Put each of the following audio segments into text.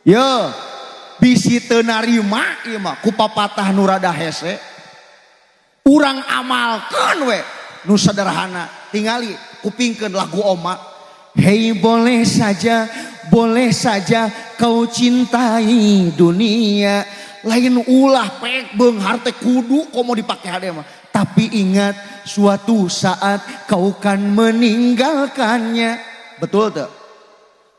Yo, bisi teu narima ieu mah ku papatah nu rada hese. Urang amalkeun we nu sederhana. Tingali kupingkeun lagu Oma. Hei boleh saja kau cintai dunia. Lain ulah pek beunghar teh kudu komo dipake hade mah. Tapi ingat suatu saat kau kan meninggalkannya. Betul tuh?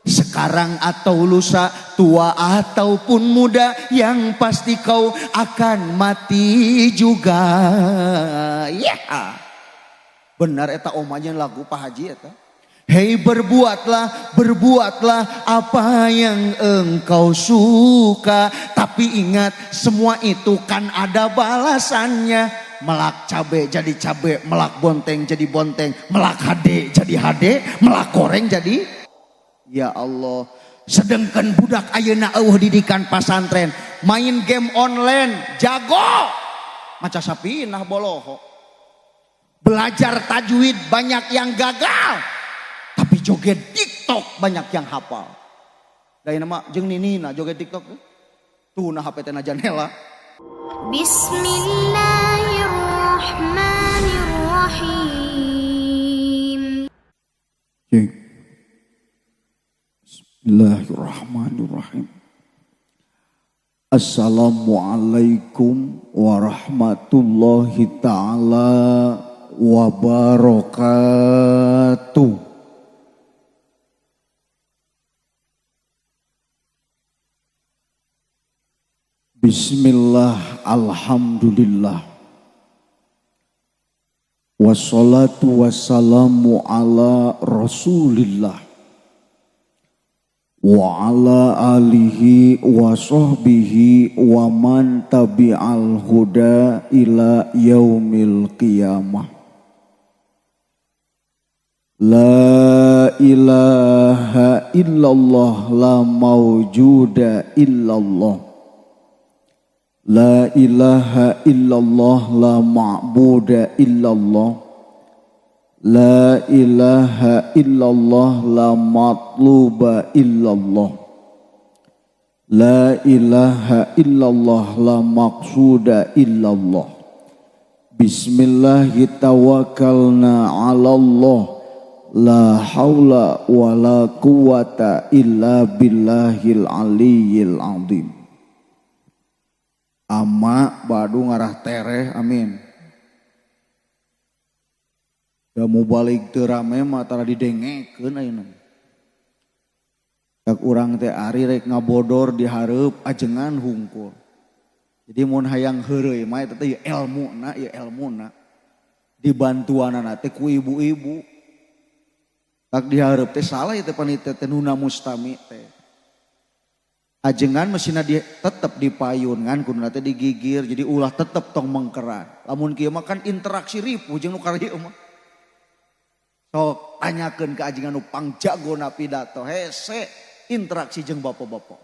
Sekarang atau lusa, tua ataupun muda, yang pasti kau akan mati juga. Ya. Benar eta omanya lagu Pak Haji eta. Hei berbuatlah, berbuatlah apa yang engkau suka. Tapi ingat semua itu kan ada balasannya. Melak cabe jadi cabe, melak bonteng jadi bonteng, melak hade jadi hade, melak goreng jadi. Ya Allah, sedangkan budak ayeuna eueuh didikan pasantren, main game online jago, maca sapinah boloho. Belajar tajwid banyak yang gagal, tapi joget TikTok banyak yang hafal. Da nama jeung ninina joget TikTok tuh nah HP teh na janela. Bismillahirrahmanirrahim. Cek. Bismillahirrahmanirrahim. Assalamualaikum warahmatullahi ta'ala wabarakatuh. Bismillah, alhamdulillah. Wassalatu wassalamu ala rasulillah wa ala alihi wa sahbihi wa man tabi'al huda ila yaumil qiyamah. La ilaha illallah la mawjuda illallah. La ilaha illallah la ma'buda illallah. La ilaha illallah la matluba illallah. La ilaha illallah la maqsuda illallah. Bismillahi tawakkalna ala Allah. La haula wa la quwata illa billahil aliyyil azim. Ama badu ngarah tereh, amin. Da mau balik teu rame mah tara didengekeun ayeuna. Tak urang teh ari rek ngabodor di hareup ajengan hungkul. Jadi mun hayang heureuy mah eta teh elmuna, ieu elmuna. Dibantuanana teh ku ibu-ibu. Tak di hareup teh salah ieu teh panitia teh nuna mustami teh. Ajengan mesina di, tetep dipayun ngan kuduna teh digigir jadi ulah tetep tong mengkeran. Lamun kieu mah kan interaksi ripuh jeung nu kararieu mah. Sok tanyakeun ka ajengan nu pangjagona pidato hese interaksi jeung bapak-bapak.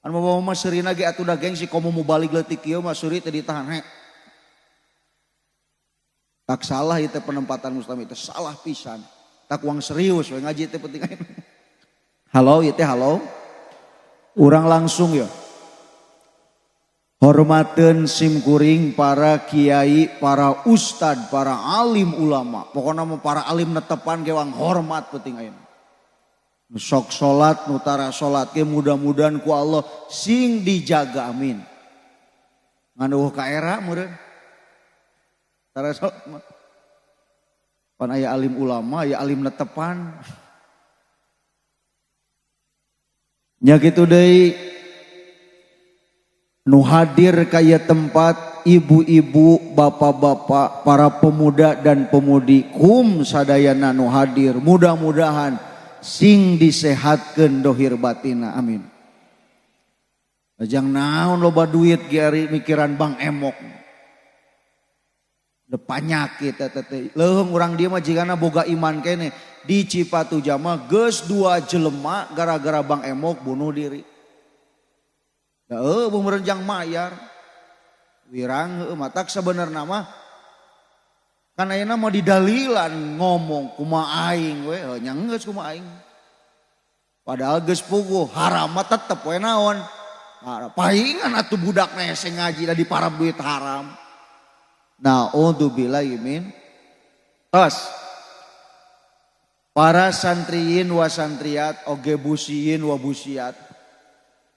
An bapak mah seurina ge atuh da gengsi komo mubalig leutik kieu mah seuri teh ditahan he. Tak salah ieu teh penempatan mustami teh salah pisan. Tak uang serius we ngaji teh penting ayeuna. Halo ieu teh halo. Urang langsung ya. Hormateun simkuring para kiai, para ustad, para alim ulama. Pokona mah para alim netepan ge wang hormat penting ayeuna. Nu sok salat, nu tara salat ge mudah-mudahan ku Allah sing dijaga amin. Ngan eueuh ka era meureun. Tara salat mah. Pan aya alim ulama, aya alim netepan. Nya kitu deui nu hadir kaya tempat ibu-ibu, bapak-bapak, para pemuda dan pemudi kum sadayana nu hadir mudah-mudahan sing disehatkeun dohir batina amin. Jang naon loba duit ge ari mikiran Bang Emok. Da panyakit eta teh. Leuheung urang dieu mah jigana boga iman kene. Di Cipatujah mah geus 2 jelema gara-gara Bang Emok bunuh diri. Da eueuh merenjang mayar. Wirang heueuh matak sabenerna mah kan ayeuna mah didalilan ngomong kumaha aing we heuh nya geus kumaha aing. Padahal geus puguh haram mah tetep we naon. Pahingan atuh budakna hese ngaji da diparab duit haram. Naudzubillahi min. Tos. Para santriyin wa santriat oge busiyin wa busiat.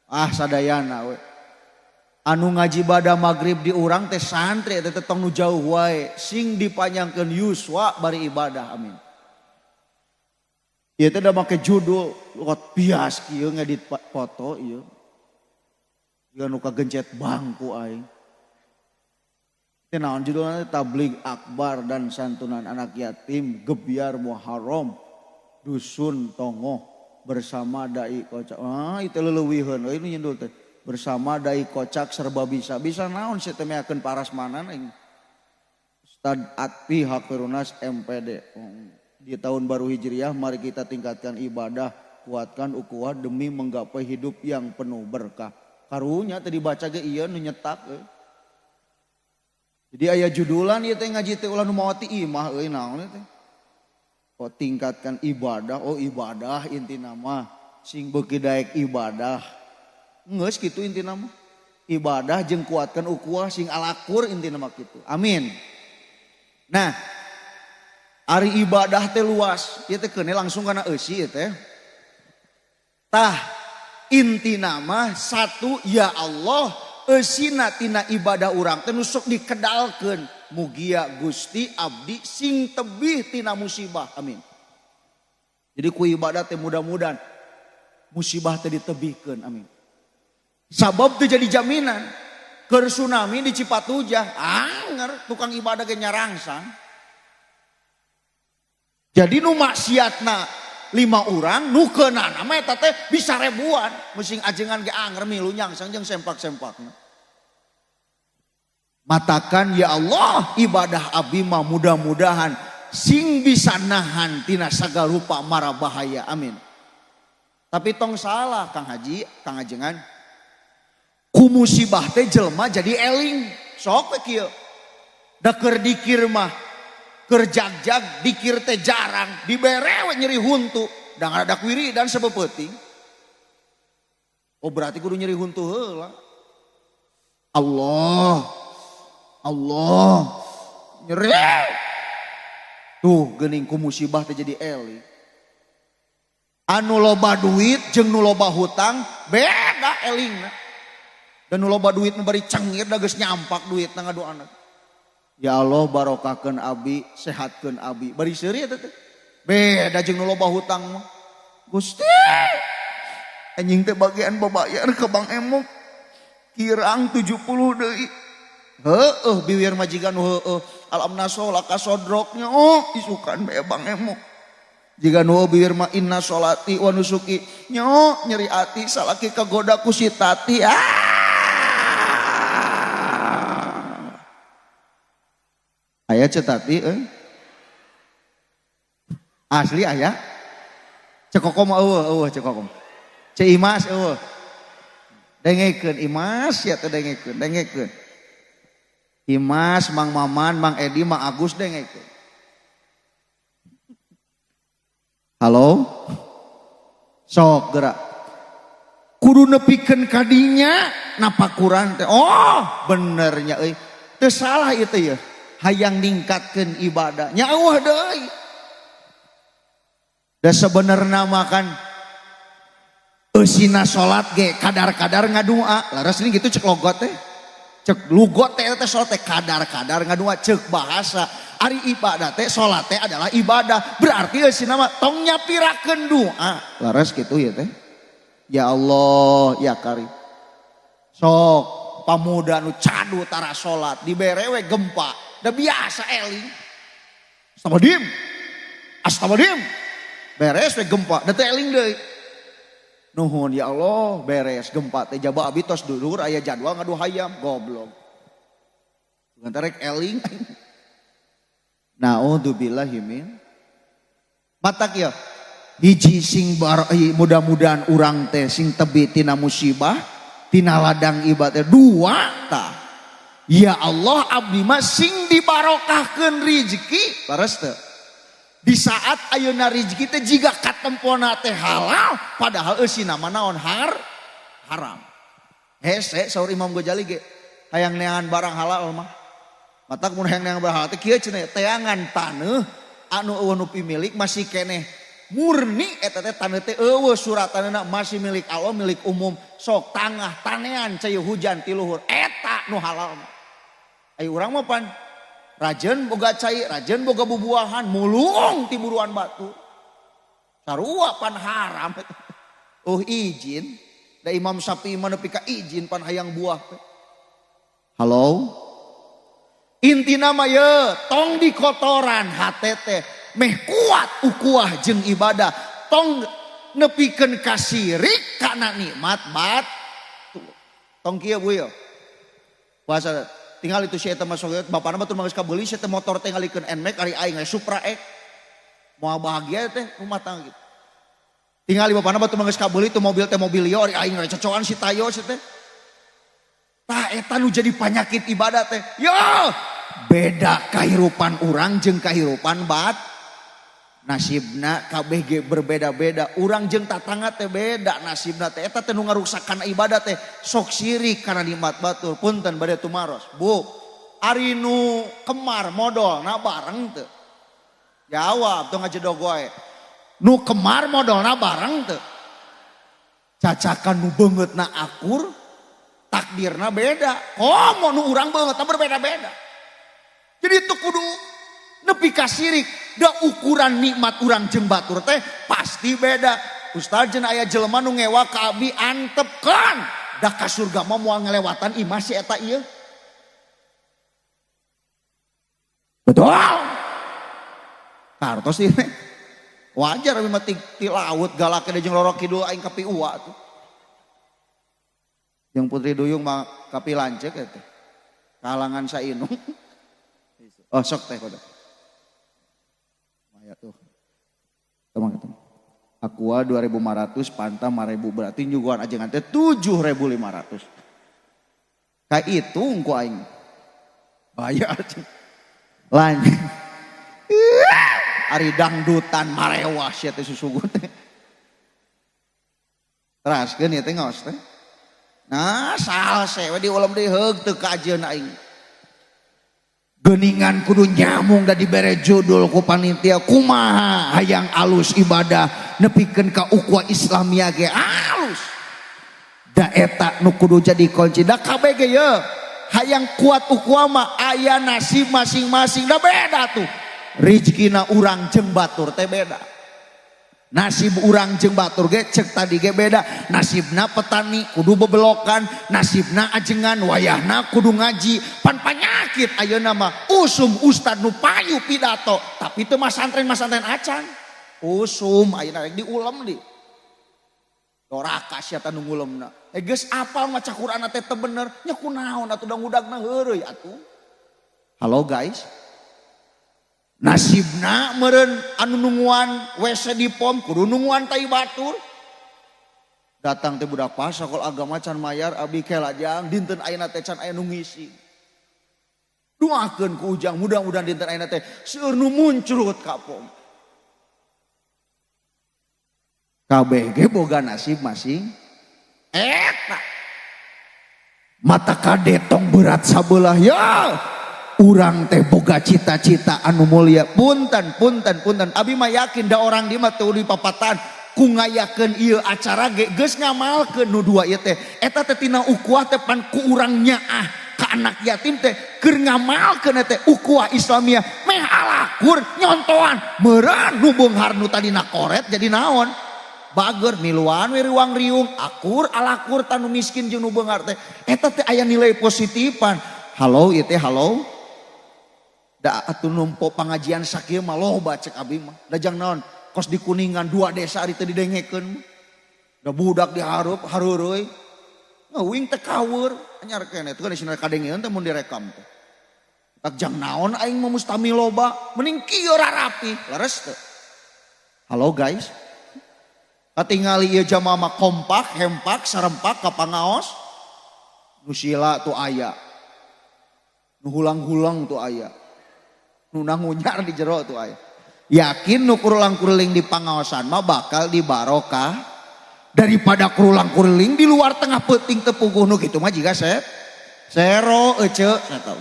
Ah sadayana we. Anu ngaji bada magrib di urang teh santri teh tong nu jauh wae sing dipanjangkeun yuswa bari ibadah amin. Ieu teh da make judul lot bias kieu ngedit foto ieu. Jiga nu kagencet bangku aing. Teh naon judulna tabligh akbar dan santunan anak yatim gebyar Muharram dusun Tongoh bersama dai kocak. Ah itu leuwihkeun euy nu nyindul teh. Bersama dai kocak serba bisa. Bisa naon sih teh meakeun parasmanan aing. Ustad Atpi Hakirunas MPD. Di tahun baru Hijriah mari kita tingkatkan ibadah, kuatkan ukhuwah demi menggapai hidup yang penuh berkah. Karunya teh dibaca ge ieu nu nyetak euy. Jadi aya judulan ieu teh ngaji teh ulah nu mawa ti imah euy naon teh. Oh tingkatkan ibadah, oh ibadah intina mah sing beuki daek ibadah. Geus kitu intina mah. Ibadah jeung kuatkan ukhuwah sing alakur intina mah kitu. Amin. Nah, ari ibadah teh luas, ieu teh keun langsung kana eusi ieu teh. Tah intina mah satu ya Allah eusina tina ibadah urang teh nu sok dikedalkeun mugia Gusti abdi sing tebih tina musibah amin. Jadi ku ibadah teh mudah-mudahan musibah teh ditebihkeun amin. Sabab teh jadi jaminan keur tsunami di Cipatujah anger tukang ibadah ge nyarangsang. Jadi nu maksiatna 5 urang nu keunana mah eta teh bisa ribuan musing ajengan ge anger milu nyangsang jeung sempak-sempakna. Matakan ya Allah ibadah abdi mah mudah-mudahan sing bisa nahan tina sagala rupa mara bahaya amin. Tapi tong salah Kang Haji, Kang Ajengan. Ku musibah teh jelema jadi eling. Sok we kieu. Da keur dikir mah keur jag-jag dikir teh jarang dibere we nyeri huntu. Da ngadadak wiridan sabeupeting. Oh berarti kudu nyeri huntu heula. Allah Allah nyeri. Tuh geuning ku musibah teh jadi eling. Anu loba duit jeung nu loba hutang beda elingna. Dan nu loba duit nu bari cengir da geus nyampak duit na ngadoana. Ya Allah barokahkeun abi, sehatkeun abi. Bari seuri eta teh. Beda jeung nu loba hutang mah. Gusti anjing teh bagian babayar ke Bang Emok. Kirang 70 deui. Heueuh biwir majikan nu heueuh. Alam nasola ka sodroknya oh isukan bae Bang Emok. Jiga nu biwir mah inna sholati wa nusuki nyo nyeri ati salaki kagoda ku si Tati. Ah. Aya Ceu Tati euy. Asli aya. Ceu Kokom eueuh eueuh Ceu Kokom. Ceu Imas eueuh. Dengekeun Imas ya teh dengekeun, dengekeun. Imas, Mang Maman, Mang Edi, Mang Agus dengekeun. Halo? Sok gerak. Kudu nepikeun kadinya napakuran teh. Oh, benernya euy. Teu salah ieu teh ya. Hayang ningkatkeun ibadah. Nya eueuh deui. Da sebenarna mah kan eusina salat ge kadar-kadar ngadua. Laras ini gitu cek logot teh. Cek lugot teh teh salat teh kadar-kadar ngadua cek bahasa. Ari ibadah teh salat teh adalah ibadah. Berarti eusina mah tong nyapirakeun doa. Laras gitu ya teh. Ya Allah ya Karim. Sok pamuda nu cadu tara salat dibere we gempa. Da biasa eling. Astagfirullahaladzim. Astagfirullahaladzim. Beres we gempa, da teu eling deui. Nuhun ya Allah, beres gempa teh jaba abi tos dudur aya jadwal ngadu hayam, goblok. Bukan rek eling. Naudzubillahi min. Matak ya. Hiji sing mudah-mudahan urang teh sing tebi tina musibah, tina ladang ibadah. Dua tah. Ya Allah abdi mah sing dibarokahkeun rezeki, leres teu? Di saat ayeuna rezeki teh jiga katempona teh halal padahal eusina mah naon haram. Hese saur Imam Ghazali ge hayang neangan barang halal mah. Matak mun hayang neangan barang halal teh kieu cenah teangan taneuh anu eueuh nu pimilik masih keneh murni eta teh taneuh teh eueuh suratanna masih milik Allah milik umum sok tangah tanean cai hujan ti luhur eta nu halal mah. Ai urang mah pan rajeun boga cai rajeun boga bubuahan mulung ti buruan batu sarua pan haram. Oh izin da Imam Syafi'i mah nepi ka izin pan hayang buah teh. Halo intina mah ye tong dikotoran hate teh meh kuat ukuah jeung ibadah tong nepikeun ka sirik kana nikmat bat tong kieu bu ye bahasa tinggal itu si eta mah sok bapana mah teu geus kabeuli si eta motor teh ngalikeun Nmax ari aing ge Supra X moal bahagia teh rumah tangga gitu tinggal di bapana mah teu geus kabeuli teu mobil teh mobilio ari aing ge cocokan si Tayo si teh tah eta nu jadi panyakit ibadah teh yo beda kahirupan urang jeung kahirupan bat nasibna kabeh ge berbeda-beda urang jeung tatangga teh beda nasibna teh eta teh nu ngaruksakan ibadah teh sok sirik kana nikmat batur punten bade tumaros bu ari nu kemar modolna bareng teu jawab tong ngajedog wae nu kemar modolna bareng teu cacakan nu beungeutna akur takdirna beda komo nu urang beungeutna berbeda-beda jadi itu kudu nepi ka sirik da ukuran nikmat urang jeung batur teh pasti beda. Ustaz jeung aya jelema nu ngewa ka abdi antepkeun da ka surga mah moal ngelewatan imah si eta ieu. Betul. Kartos ieu teh. Wajar abi mah ti laut galak jeung Roro Kidul aing ka piua tuh. Jeung Putri Duyung mah ka pilanceuk eta. Kalangan sainung. Oh sok teh kudu. Maya tuh. Teman ketemu. Aqua 2500, Panta 5000 berarti nyuguhan ajengan teh 7500. Kahitung ku aing. Bayar. Lanjut. Ari dangdutan marewas sia teh susugun teh. Teraskeun ieu teh ngaos teh. Nah, salse we diulem deui heug teu kajeun aing. Geningan kudu nyamung da dibere judul ku panitia kumaha hayang alus ibadah nepikeun ka ukhuwah Islamiyah ge alus. Da eta nu kudu jadi kunci da kabeh ge ye hayang kuat ukhuwah mah aya nasib masing-masing da beda tuh. Rizkina urang jeung batur teh beda. Nasib urang jeung batur ge cek tadi ge beda. Nasibna petani kudu bebelokan, nasibna ajengan wayahna kudu ngaji. Pan panyakit ayeuna mah usum ustad nu payu pidato, tapi teu masantren-masantren acan. Usum ayeuna rek diulem di. Doraka sia teh nu ngulemna. Geus apal maca Qur'an teh teu bener, nya kunaon atuh da ngudagna heureuy atuh. Halo guys. Nasibna meureun anu nunguan WC di pom kudu nunguan tai batur. Datang teh budak pasakol agama can mayar abi kelajang dinten ayeuna teh can aya nu ngisi. Doakeun ku ujang mudah-mudahan dinten ayeuna teh seueur nu muncrut ka pom. Kabeh ge boga nasib masing eta. Mata kade tong berat sabelah ya. Urang teh boga cita-cita anu mulia. Punten, punten, punten. Abi mah yakin da orang di mah teu dipapatan ku ngayakeun ieu acara ge geus ngamalkeun nu dua ieu teh. Eta teh tina ukhuwah teh pan ku urang nyaah ka anak yatim teh keur ngamalkeun teh ukhuwah Islamiyah meh alakur nyontoan meureun nu beunghar nu tadina koret jadi naon. Bager miluan we riwang riung akur alakur tanu miskin jeung nu beunghar teh. Eta teh aya nilai positifan. Halo ieu teh halo. Da atuh numpo pangajian sakieu mah loba cek abi mah. Da jang naon? Kos di Kuningan dua desa ari teu didengekeun. Da budak dihareup hareureuy. Ngeuing teh kaweur anyar keneh teh geus kadengeun teh mun direkam teh. Tak jang naon aing mah mustami loba, mending kieu rarapi. Leres teu? Halo guys. Katingali ieu jamaah mah kompak, hempak, sarempak ka pangaos. Nu sila tuh aya. Nu hulang-hulang tuh aya. Nu nangunyar di jero tuh aya. Yakin nu kurulang-kuriling di pangaosan mah bakal dibarokah daripada kurulang-kuriling di luar tengah peuting teu puguh nu kitu mah jiga sero ece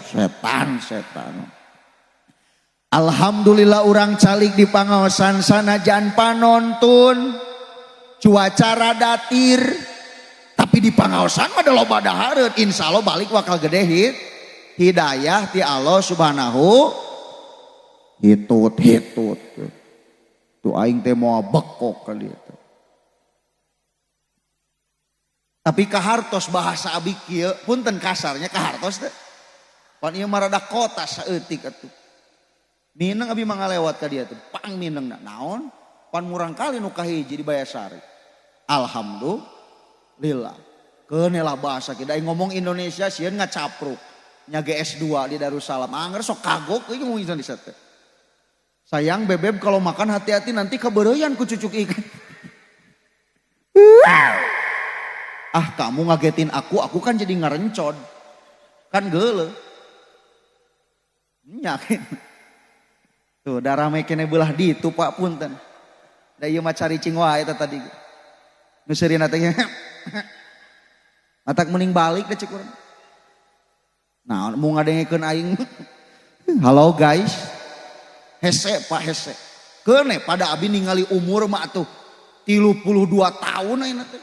setan setan. Alhamdulillah urang calik di pangaosan sanajan panontun cuaca rada tir, tapi di pangaosan mah da loba dahareun, insyaallah balik bakal gede hidayah ti Allah Subhanahu. Hitut hitut tuh aing teh moal bekok kali itu. Tapi kahartos bahasa abi kieu punten kasarnya kahartos teh. Pan ieu mah rada kota saeutik atuh. Mineng abi mah ngalewat ka dia teh, pang mineng naon? Pan murang kali nu kahiji di Bayasari. Alhamdulillah. Keun lah bahasa kita ngomong Indonesia sieun ngacapruk. Nya ge S2 di Darussalam. Anger sok kagok euy ngomong Indonesia teh. Sayang bebeb kalau makan hati-hati nanti kebereyan ku cucuk ikan. Ah kamu ngagetin aku kan jadi ngerencod. Kan geuleuh. Nyakin. Tuh darah kene belah ditu Pak punten. Da ieu mah caricing wae eta tadi. Nu seurina teh. Matak mending balik deh cek urang. Nah, mau ngadengekeun aing. Halo guys. Hese Pak hese. Keune pada abi ningali umur mah atuh 32 tahun ayeuna teh.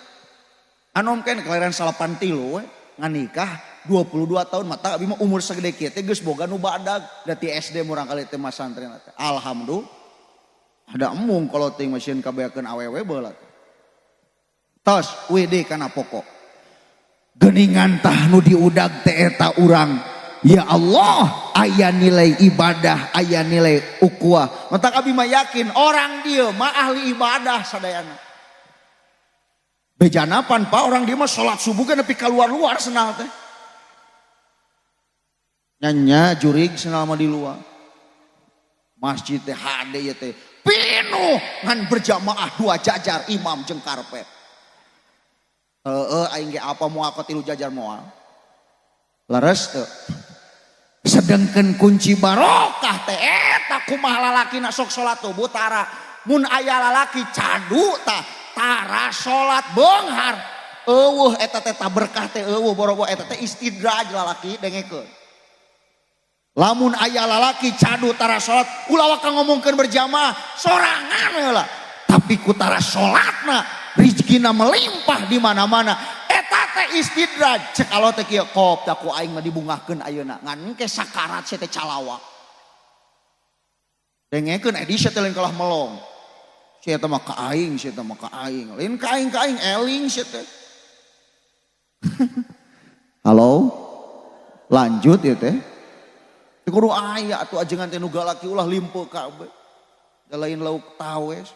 Anom kan kelahiran 83 we, nganikah 22 tahun mata abi mah umur segede kieu teh geus boga nu badag da ti SD murang kali teh masantren teh. Alhamdulillah. Ada embung kalau teh masieun kabeakeun awewe baheula teh. Tos WD kana pokok. Geuningan tah nu diudag teh eta urang. Ya Allah, aya nilai ibadah, aya nilai ukhuwah. Matak abi mah yakin orang dia mah ahli ibadah sadayana. Bejana pan Pak orang dia mah salat subuh kan nepi kaluar-luar senal teh. Nya jurig senal mah di luar. Masjid teh hade ya teh pinuh ngan berjamaah dua jajar imam jeung karpet. Heeh aing ge apa moal ka tilu jajar moal. Leres teu. Sedengkeun kunci barokah teh eta kumaha lalakina sok salat tubuh tara. Mun aya lalaki cadu tah tara salat beunghar. Eueuh eta teh berkah teh eueuh boro-boro eta teh istidraj lalaki dengekeun. Lamun aya lalaki cadu tara salat ulah waka ngomongkeun berjamaah sorangan we lah. Tapi ku tara salatna rizkina melimpah di mana-mana. Eta teh istidraj cek Allah teh kieu kop da ku aing mah dibungahkeun ayeuna ngan engke sakarat sia teh calawak. Dengekeun edi sia teh lain kalah melong. Sia teh mah ka aing, sia teh mah ka aing. Lain ka aing eling sia teh. Halo? Lanjut ya teh. Teu kudu aya atuh ajengan teh nu galaki ulah limpe kabeh. Da lain lauk tawes.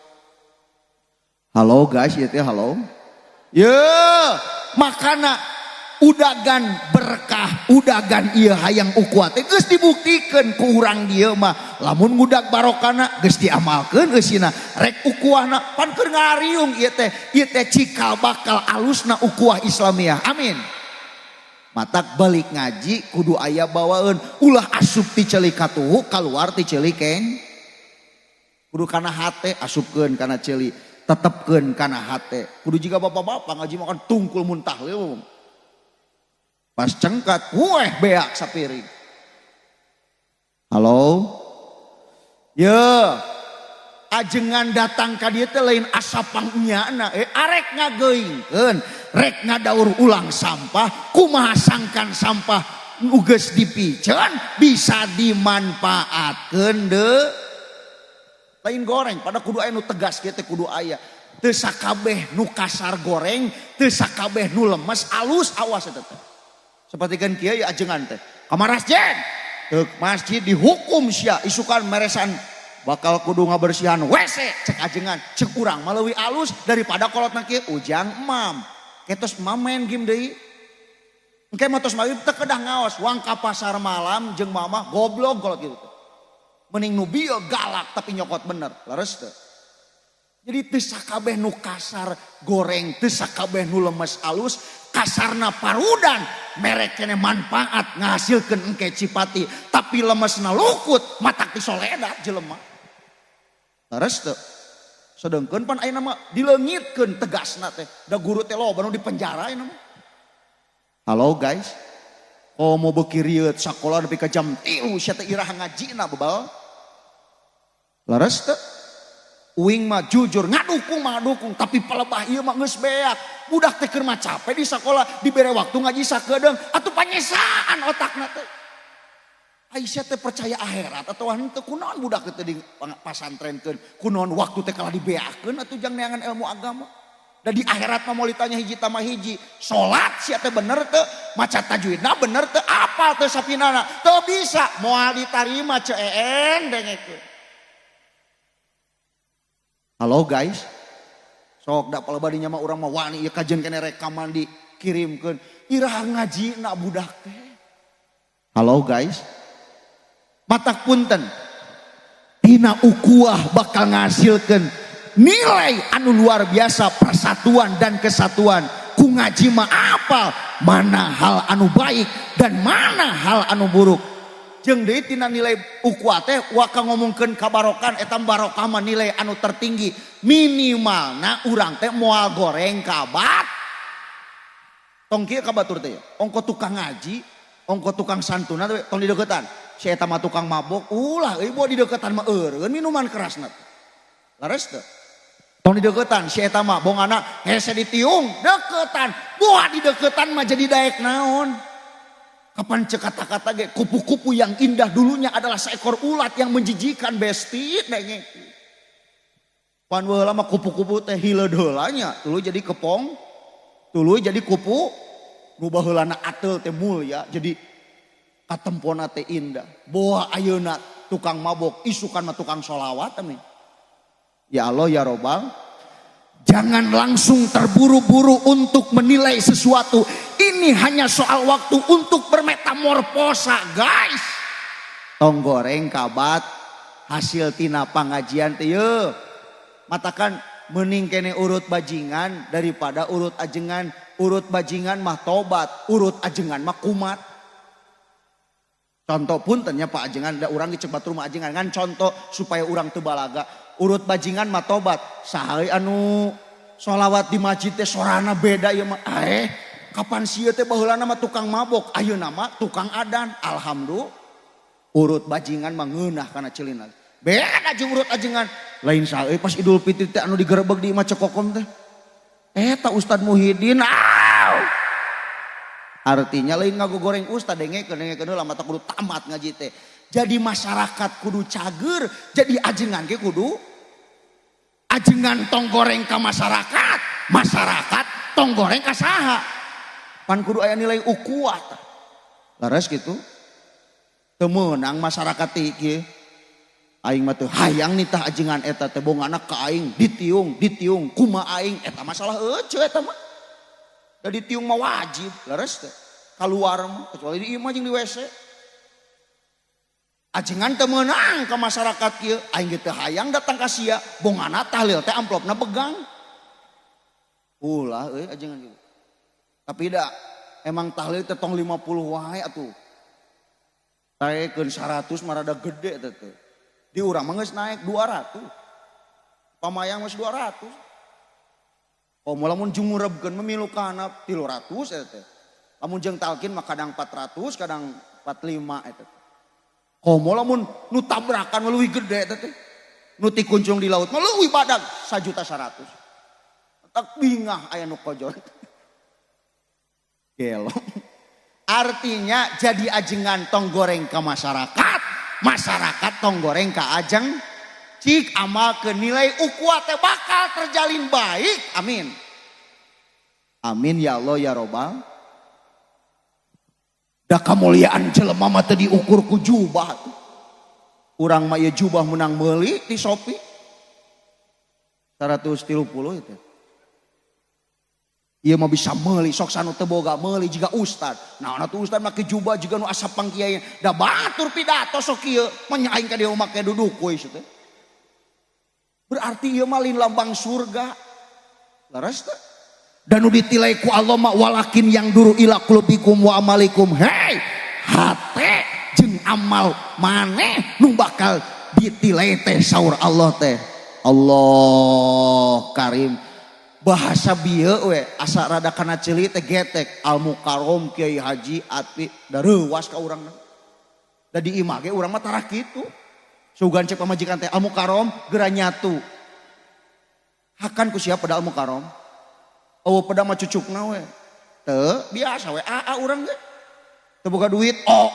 Halo guys ya teh halo. Ye, makana udagan berkah, udagan ieu hayang ukhuwah teh geus dibuktikeun ku urang dieu mah. Lamun ngudag barokana geus diamalkeun eusina, rek ukhuwahna pan keur ngariung ieu teh cikal bakal alusna ukhuwah Islamiyah. Amin. Matak balik ngaji kudu aya bawaeun, ulah asup ti ceuli katuhu kaluar ti ceuli keng. Kudu kana hate asupkeun kana ceuli, tetepkeun kana hate. Kudu jiga bapak-bapak ngaji makan tungkul muntah leuweung. Pas cengkat kueh beak sapiring. Halo? Ye. Ajengan datang ka dieu teh lain asapang nyana, arek ngageuingkeun, rek ngadaur ulang sampah, kumaha sangkan sampah nu geus dipiceun bisa dimanfaatkeun deui. Lain goreng, pada kudu aya nu tegas kieu teh kudu aya. Teu sakabeh nu kasar goreng, teu sakabeh nu lemes alus awas eta teh. Sapertikeun kieu ya ajengan teh. Ka masjid, teu masjid dihukum sia isukan meresan bakal kudu ngabersihan WC cek ajengan, cek urang mah leuwih alus daripada kolotna kieu ujang emam. Ketos emam main game deui. Engke mah tos maghrib teu kedah ngaos, wang ka pasar malam jeung mama goblok kolot kitu teh. Mending nu bieu galak tapi nyokot bener, leres teu? Jadi teu sakabeh nu kasar goreng, teu sakabeh nu lemes alus, kasarna parudan, merek kene manfaat ngahasilkeun engke cipati, tapi lemesna lukut, matak disoledat jelema. Leres teu? Sedengkeun pan ayeuna mah dileungitkeun tegasna teh. Da guru teh loba nu di penjara ayeuna mah. Halo guys. Komo beuki rieut sakola nepi ka jam 3 sia teh iraha ngajina bebal. Leres teu? Uing mah jujur ngadukung mah ngadukung, tapi palebah ieu mah geus beak. Budak teh keur mah capek di sakola, dibere waktu ngaji sakedeung, atuh panyesaan otakna teh. Aisyah teh percaya akhirat atau henteu, kunaon budak teh di pasantrenkeun, kunaon waktu teh kalah dibeakeun atuh jang neangan ilmu agama. Da di akhirat mah moal ditanya hiji tambah hiji, salat sia teh bener teu, maca tajwidna bener teu, apal teu sapinana, teu bisa moal ditarima ce een dengekeun. Halo guys, sok da palebah dinya mah urang mah wani ieu kajen kene rekaman dikirimkeun, iraha ngajina budak teh. Halo guys, matak punten, tina ukhuwah bakal ngahasilkeun nilai anu luar biasa, persatuan dan kesatuan. Ku ngaji mah apal mana hal anu baik dan mana hal anu buruk. Jeung deui tina nilai ukhuwah teh waka ngomongkeun kabarokan, eta barokah mah nilai anu tertinggi. Minimalna urang teh moal goreng kabat. Tong kieu ka batur teh, ongko tukang ngaji, ongko tukang santunan teh tong dideukeutan. Si eta mah tukang mabok, ulah euy boa dideukeutan mah eureun minuman kerasna. Leres teu? Tong dideukeutan si eta mah bongana hese ditiung, deukeutan. Boa dideukeutan mah jadi daek naon? Kapan cek kata-kata ge kupu-kupu yang indah dulunya adalah seekor ulat yang menjijikan besti denge. Pan baheula mah kupu-kupu teh hileud heula nya, tuluy jadi kepong, tuluy jadi kupu, nu baheulana ateul teh mulia, jadi katempona teh indah. Boa ayeuna tukang mabok, isukan mah tukang sholawat amin. Ya Allah ya Robbal. Jangan langsung terburu-buru untuk menilai sesuatu. Ini hanya soal waktu untuk bermetamorfosa, guys. Tong goreng kabat hasil tina pengajian teh yeuh. Matakan mending kene urut bajingan daripada urut ajengan. Urut bajingan mah tobat, urut ajengan mah kumat. Contoh pun ternyata Pak Ajengan, da urang dicek batur mah ajengan kan contoh supaya urang teu balaga. Urut bajingan mah tobat. Saha anu sholawat di masjid teh sorana beda ieu mah. Kapan sieun teh baheulana mah tukang mabok, ayeuna mah tukang adan. Alhamdulillah. Urut bajingan mah ngeunah kana ceulina. Beda jeung urut ajengan. Lain saha euy pas Idul Fitri teh anu digerebeg di imah Cekokom teh. Eta Ustad Muhyiddin. Aw. Artinya lain ngagogoreng ustad, dengekeun dengekeun heula mata kudu tamat ngaji teh. Jadi masyarakat kudu cager, jadi ajengan ge kudu ajengan tong goreng ka masyarakat, masyarakat tong goreng ka saha. Pan kudu aya nilai ukhuwah tah. Leres gitu. Teu meunang masyarakat teh kieu. Aing mah teu hayang nitah ajengan eta teh bongana ka aing ditiung, ditiung kumaha aing eta masalah euceu eta mah. Da ditiung mah wajib, leres teh. Keluar mah kecuali di imah jeung di WC. Ajengan teu meunang ka masyarakat kieu, aing ge teu hayang datang ka sia, bongana tahlil teh amplopna begang. Ulah euy ajengan kieu. Tapi da emang tahlil teh tong 50 wae atuh. Taekeun 100 mah rada gede teh teh. Di urang mah geus naik 200. Pamayang geus 200. Komo lamun jungurebkeun mah milu kana 300 eta teh. Lamun jeung talkin mah kadang 400, kadang 45 eta teh. Komo lamun nu tabrakan mah leuwih gede eta teh. Nu tikuncung di laut mah leuwih badag 1.100.000. Tak bingah aya nu kojor. Gelo. Artinya jadi ajengan tong goreng ke masyarakat, masyarakat tong goreng ke ajeng. Cik amal ke nilai ukhuwah teh bakal terjalin baik. Amin. Amin ya Allah ya Robbal. Da kamuliaan jelema mah teu diukur ku jubah tuh. Urang mah ieu jubah menang meuli di Shopee. 130 itu. Ieu mah bisa meuli sok sanu teu boga meuli jiga ustad. Nah, atuh ustad make jubah jiga nu asap pangkiai. Da batur pidato sok kieu, mah aing ka dieu make duduk we teh. Berarti ieu mah lain lambang surga. Leres teh? Dan nu ditilai ku Allah mah walakin yanzhuru ila qulubikum wa amalikum. Hei, hate jeung amal maneh nu bakal ditilai teh saur Allah teh. Allah Karim bahasa bieu we asa rada kana ceuli teh getek Al Mukarrom Kiai Haji Atpi da reuwas ka urangna. Da di imah ge urang mah tarah kitu. Sugan cek pamajikan teh Al Mukarrom geura nyatu. Hakan ku siapa da Al Mukarrom? Eueuh peda mah cucukna we. Teu biasa we aa urang ge. Teu boga duit oh.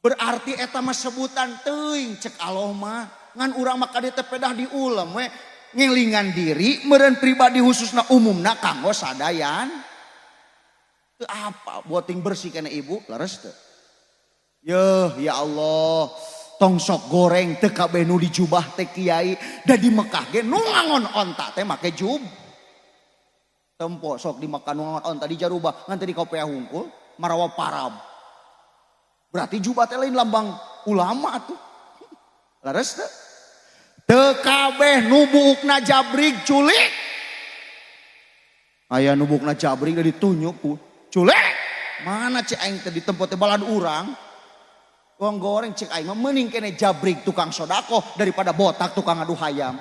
Berarti eta mah sebutan teuing cek Allah mah. Ngan urang mah ka dieu teh pedah diulem we. Ngelingan diri meureun pribadi khususna umumna kanggo sadayan. Teu apa boting bersih kana ibu leres teu. Yeuh ya Allah, tong sok goreng teu kabeh nu dijubah teh kiai, da di Mekah ge nu ngangon onta teh make jub. Tempo sok di Mekah nu ngangon onta dijarubah ngan teu dikopea hungkul marawa parab. Berarti jubah teh lain lambang ulama atuh. Leres teu? Teu kabeh nu buukna jabrig culik. Aya nu buukna jabrig da ditunyuk ku culik. Mana cek aing teh ditempo teh balad urang. Wong goreng cek aing mah mending kene jabrig tukang sodakoh daripada botak tukang adu hayam.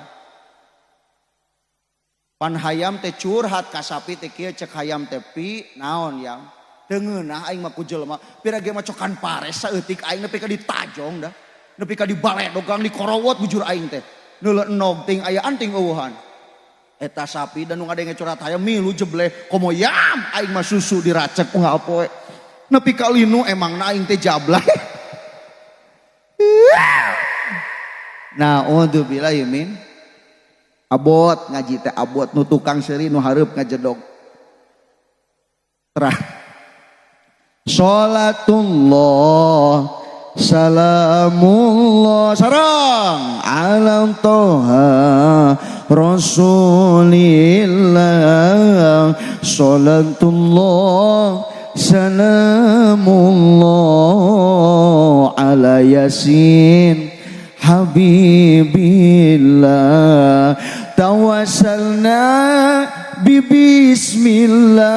Pan hayam teh curhat ka sapi teh kieu cek hayam teh pi naon yang teu ngeunah aing mah ku jelema pira ge mah cokan pares saeutik aing nepi ka ditajong dah. Nepi ka dibaledog gang dikorowot bujur aing teh. Neuleuh enog ting aya anting eueuhan. Eta sapi dan nu ngadenge curhat hayam milu jebleh komo yam aing mah susu diracek unggal poe. Nepi ka linu emangna aing teh jablay. Naudzubillah min abot ngaji teh abot nu tukang seuri nu hareup ngajedog. Terah. Salatullah salamullah sarang alam toha rasulillah salatullah salamullah ala yasin habibillah tawassalna bibismillah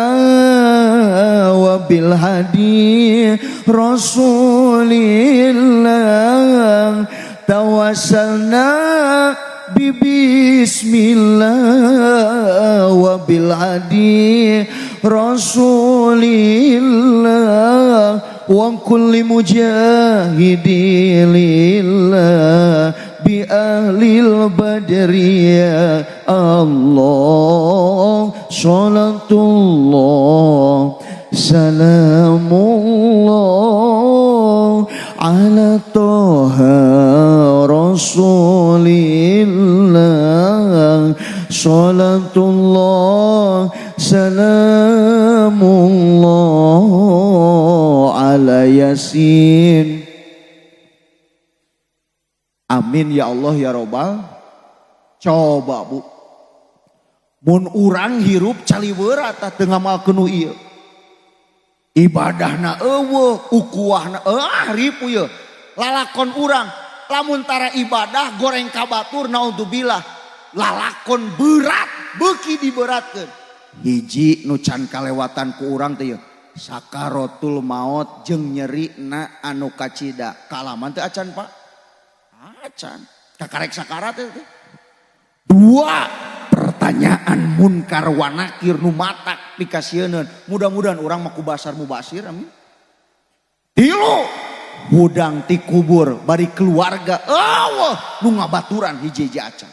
wa bil hadi rasulillah tawassalna bibismillah wa bil hadi rasulillah wa kulli mujahidin lillah bi ahlil badri ya Allah salatullah salamullah ala toha rasulillah salatullah salamullah ala yasin. Amin ya Allah ya Robbal. Coba bu, mun urang hirup caliweurat tah teu ngamalkeun nu ieu. Ibadahna eueuh, ukuahna ripu ieu. Lalakon urang lamun tara ibadah goreng ka batur naudzubillah. Lalakon berat, beuki diberatkeun. Hiji nu can kalewatan ku urang teh ieu. Sakaratul maot jeung nyerina anu kacida. Kalaman teh acan Pak. Acan. Kakarek sakarat teh. Dua pertanyaan munkar wa nakir nu matak pikasieun. Mudah-mudahan urang mah ku basar mubasir amin. Tilu hudang ti kubur bari keluarga eueuh nu ngabaturan hiji-hiji acan.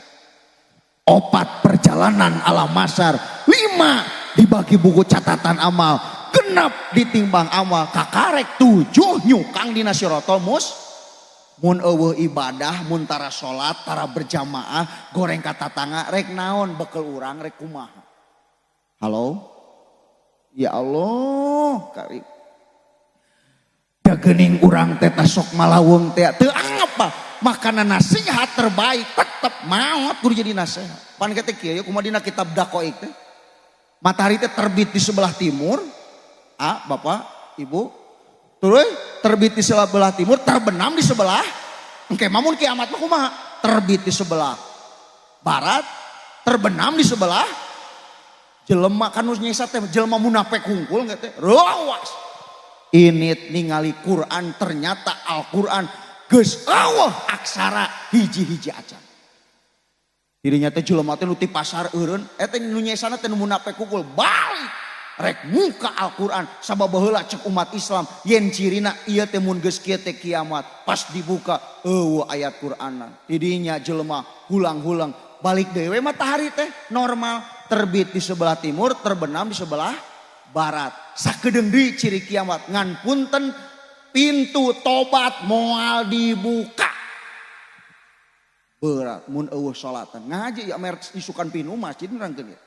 Opat perjalanan alam masar, 5 dibagi buku catatan amal, 6 ditimbang amal, kakarek 7 nyukang dina sirotol mus. Mun eueuh ibadah, mun tara salat, tara berjamaah, goreng ka tatangga, rek naon bekel urang rek kumaha. Halo? Ya Allah, karim. Da geuning urang teh sok malaweng teh teu apa. Makanan nasihat terbaik tetep maot kudu jadi nasihat. Pan teh kieu kumaha dina kitab Daqaiq teh. Matahari teh terbit di sebelah timur, ah Bapak, Ibu. Terus terbit di sebelah timur, terbenam di sebelah. Engke mamun kiamat mah kumaha? Terbit di sebelah barat, terbenam di sebelah. Jelema kan nu nyesa teh jelema munafik hungkul teh. Rawas. Ini ningali Quran, ternyata Al-Quran Geus eueuh aksara hiji-hiji acan. Dirinya teh jelema teh nu ti pasar eureun, eta nu nyesana teh nu munafik kukul balik rek muka Al-Qur'an sabab baheula cek umat Islam yen cirina ieu teh mun geus kieu teh kiamat pas dibuka eueuh ayat Qur'anna. Tidinya jelema hulang-hulang balik deui we matahari teh normal terbit di sebelah timur terbenam di sebelah barat. Sakedeung deui ciri kiamat ngan punten pintu tobat moal dibuka. Berat mun eueuh salatan ngaji ya mer isukan pinu masjid nerangkeun ya.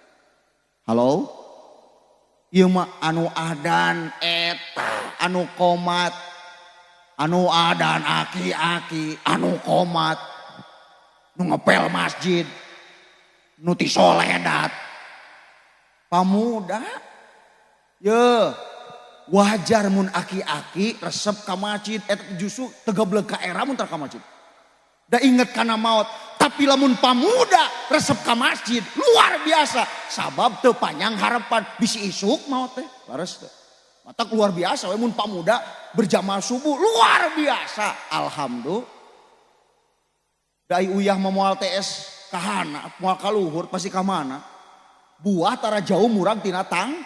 Halo? Ieu mah anu adan eta, anu komat, anu adan aki-aki, anu komat, nu ngepel masjid, nu ti soledat. Pamuda ye wajar mun aki-aki resep ka masjid eta justru tegablek ka era mun ka masjid. Da inget kana maut, tapi lamun pamuda resep ka masjid luar biasa sabab teu panjang harapan bisi isuk maut teh leres teh. Matak luar biasa we mun pamuda berjamaah subuh luar biasa. Alhamdulillah. Dai uyah mah moal TS kahana, moal kaluhur pasti ka mana. Buah tara jauh murag tina tang.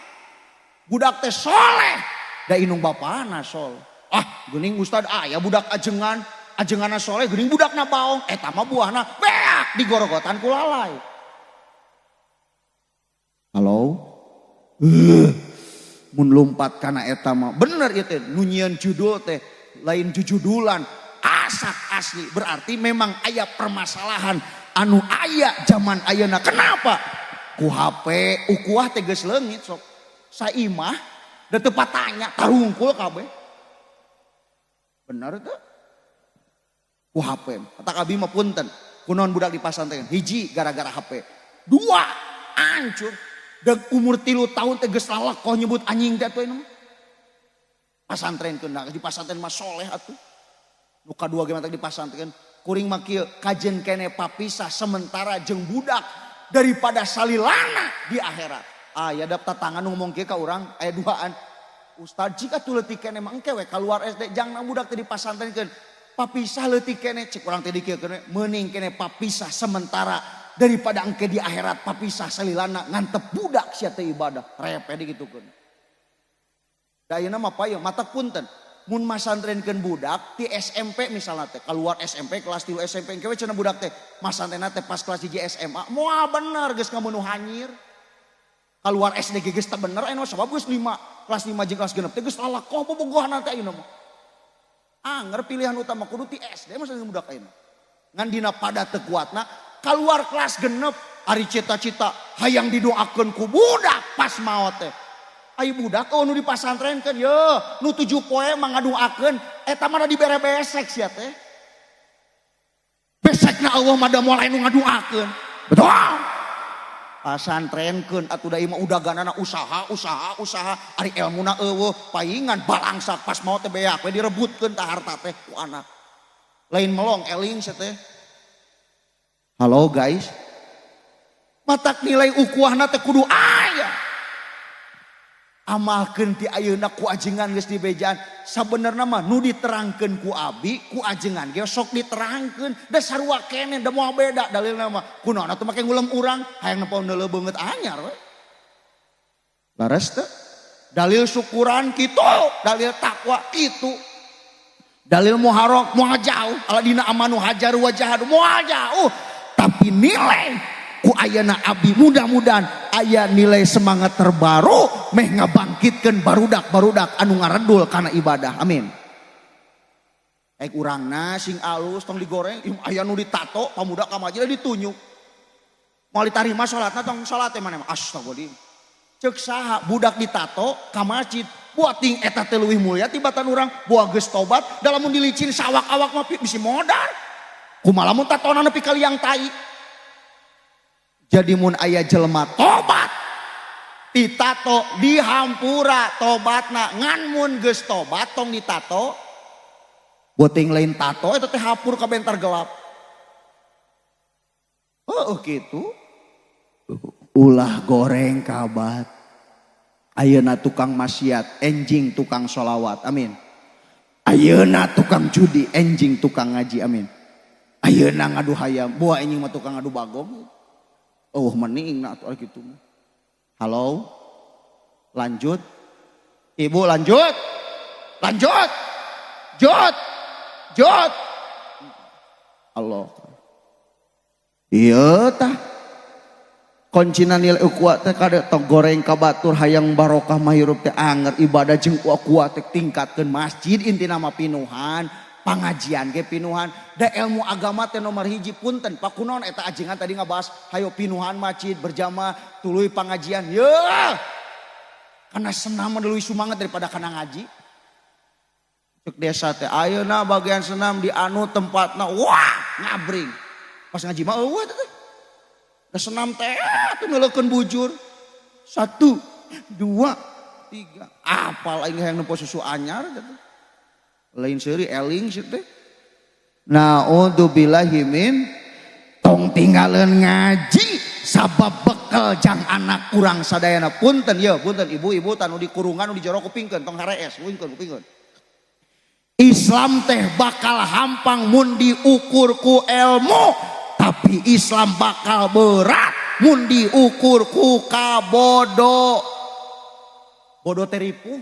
Budak teh soleh, da indung bapana soleh. Ah, geuning ustad aya budak ajengan, ajenganna soleh geuning budakna baong, eta mah buahna beak digorogotan ku lalay. Halo? Mun lumpat kana eta mah bener ieu teh nu nyieun judul teh lain jujudulan asak asli berarti memang aya permasalahan anu aya zaman ayeuna. Kenapa? Ku HP ukuah teh geus leungit sok. Saimah da teu patanya tarungkul kabeh. Bener teu? Ku HP. Kata abi mah punten. Kunaon budak di pasantren? Hiji gara-gara HP. Dua hancur. Dan umur 3 tahun teh geus lalakoh nyebut anjing teh atuh mah. Pasantren keun di pasantren mah soleh atuh. Nu kadua ge mah di pasantren kuring mah kieu kajen kene papisah sementara jeung budak daripada salilana di akhirat. Aya daftar tangan ngomong kieu ka urang aya duaan. Ustad jika tuh leutik kene mah engke we keluar SD jang budak teh dipasantrenkeun. Papisah leutik kene cek urang teh dikieukeun meuning kene papisah sementara daripada engke di akhirat papisah salilana ngantep budak sia teh ibadah repe digitukeun. Da ayeuna mah payu mata punten mun masantrenkeun budak ti SMP misalna teh keluar SMP kelas 3 SMP engke we cenah budak teh masantrenna teh pas kelas 1 SMA moal bener geus ngamenuh hanyir. Keluar SD ge geus teu bener anu sabab geus 5 kelas 5 jeung kelas 6 teh geus lalakoh bobogohana teh ayeuna mah. Anger pilihan utama kudu ti SD masantren budak ayeuna. Ngan dina pada teu kuatna keluar kelas 6 ari cita-cita hayang didoakeun ku budak pas maot teh. Ai budak oh nu dipasantrenkeun ye nu 7 poe mah ngadoakeun eta mah dibere besek sia teh. Besekna Allah mah da moal nu ngadoakeun. Betul. Pasantrenkeun atuh da ieu mah udaganana usaha usaha usaha ari elmuna eueuh paingan balangsak pas maot teh beak we direbutkeun tah harta teh ku anak. Lain melong eling sia teh. Halo guys. Matak nilai ukuahna teh kudu aya. Amalkeun ti ayeuna ku ajengan geus dibejaan. Sabenerna mah nu diterangkeun ku abi, ku ajengan ge sok diterangkeun. Da sarua keneh da moal beda dalilna mah. Kunaon atuh make ngulem urang hayang nempo neuleuh beungeut anyar we. Leres teu? Dalil syukuran kitu, dalil takwa kitu. Dalil muharram moal jauh, aladina amanu hajaru wa jahadu moal jauh. Tapi nilai ku ayana abi mudah-mudahan aya nilai semangat terbaru meh ngabangkitkeun barudak-barudak anu ngaredul kana ibadah. Amin. Ek urangna sing alus tong digoreng, aya nu ditato pamuda ka masjid ditunyuk. Moal ditarima salatna tong salat teh maneh mah astagfirullahaladzim. Ceuk saha budak ditato ka masjid buat ting eta teh leuwih mulia tibatan urang buah geus tobat da lamun dilicin sawak-awak mah bisi modar. Kumaha lamun tatona nepi ka liang tai. Jadi mun aya jelema tobat ditato dihampura tobatna ngan mun geus tobat tong ditato boting lain tato eta teh hapur ka bentar gelap. Oh gitu. Ulah goreng kabat. Ayeuna tukang maksiat, enjing tukang sholawat. Amin. Ayeuna tukang judi enjing tukang ngaji, amin. Ayeuna ngadu hayam, buah enjing mah tukang ngadu bagong. Oh mening na atuh kitu mah. Halo. Lanjut. Ibu lanjut. Lanjut. Jot. Jot. Allah. Iya tah. Kuncina nilai ukhuwah teh kade tong goreng ka batur hayang barokah mah hirup teh anger ibadah jeung ukhuwah teh tingkatkeun masjid intina mah pinuhan, pangajian ge pinuhan. Da ilmu agama teh nomor hiji punten pakunon eta ajengan tadi ngabahas hayo pinuhan masjid berjamaah tuluy pangajian. Yeuh. Karena senam mah leuwih sumanget daripada kana ngaji. Cek desa teh ayeuna bagian senam di anu tempatna wah ngabring. Pas ngaji mah eueuh teh. Da senam teh atuh neuleukeun bujur. 1 2 3. Apal aing hayang nempo susu anyar teh. Lain seuri eling sih teh. Naudzubillahi min tong tinggalin ngaji sabab bekel jang anak urang sadayana punten ye punten ibu-ibu tanu di kurungan nu di jero kupingkeun tong harees kupingkeun kupingkeun. Islam teh bakal hampang mun diukur ku ilmu, tapi Islam bakal berat mun diukur ku kabodo. Bodoh teh ripuh,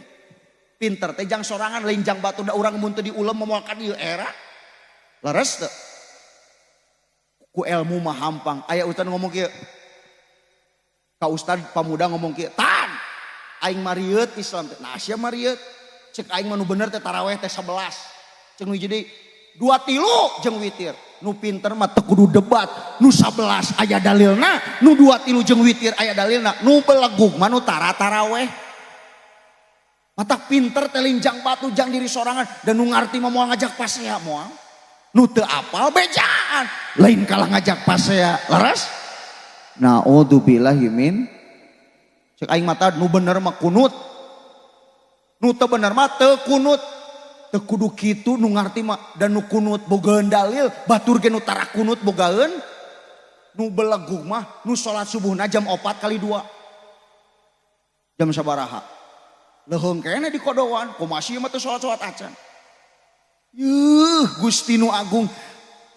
pinter teh jang sorangan lain jang batu da urang mun teu diulem moal ka dieu era. Leres teu? Ku ilmu mah hampang. Aya ustad ngomong kieu. Ka ustad pamuda ngomong kieu, "Tan, aing marieut Islam teh." Nah, sia marieut. Cek aing mah nu bener teh taraweh teh 11. Cek nu jadi 2 tilu jeung witir. Nu pinter mah teu kudu debat. Nu 11 aya dalilna, nu 2 tilu jeung witir aya dalilna. Nu belegug mah nu tara taraweh. Matak pinter teh linjang batu jang diri sorangan dan nu ngarti mah moal ngajak pasea moal. Nu teu apal bejaan, lain kalah ngajak pasea. Leres? Naudzubillahi min. Cek aing mah nu bener mah kunut. Nu teu bener mah teu kunut. Teu kudu kitu nu ngarti mah dan nu kunut bogaeun dalil, batur ge nu tara kunut bogaeun. Nu belegug mah nu salat subuhna jam 4 kali 2. Jam sabaraha? Leuheung keneh di kodoan, kumaha sieun mah teu salat-salat acan. Yuh, Gusti nu agung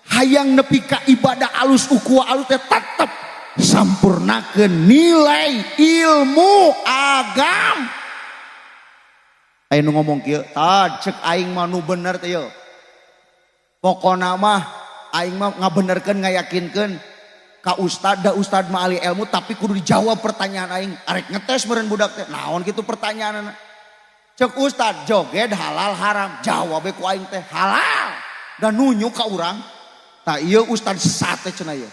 hayang nepi ka ibadah alus ukhuwah alus teh tetep sampurnakeun nilai ilmu agam. Aya nu ngomong kieu, "Tad cek aing mah nu bener teh yeuh." Pokona mah aing mah ngabenerkeun ngayakinkeun ka ustad, da ustad mah ahli ilmu tapi kudu dijawab pertanyaan aing. Arek ngetes meureun budak teh. Naon kitu pertanyaanna? Cek ustad joget halal haram, jawab ku aing teh halal. Dan nunjuk ka urang. Tah ieu ustad sesat teh cenah ieu.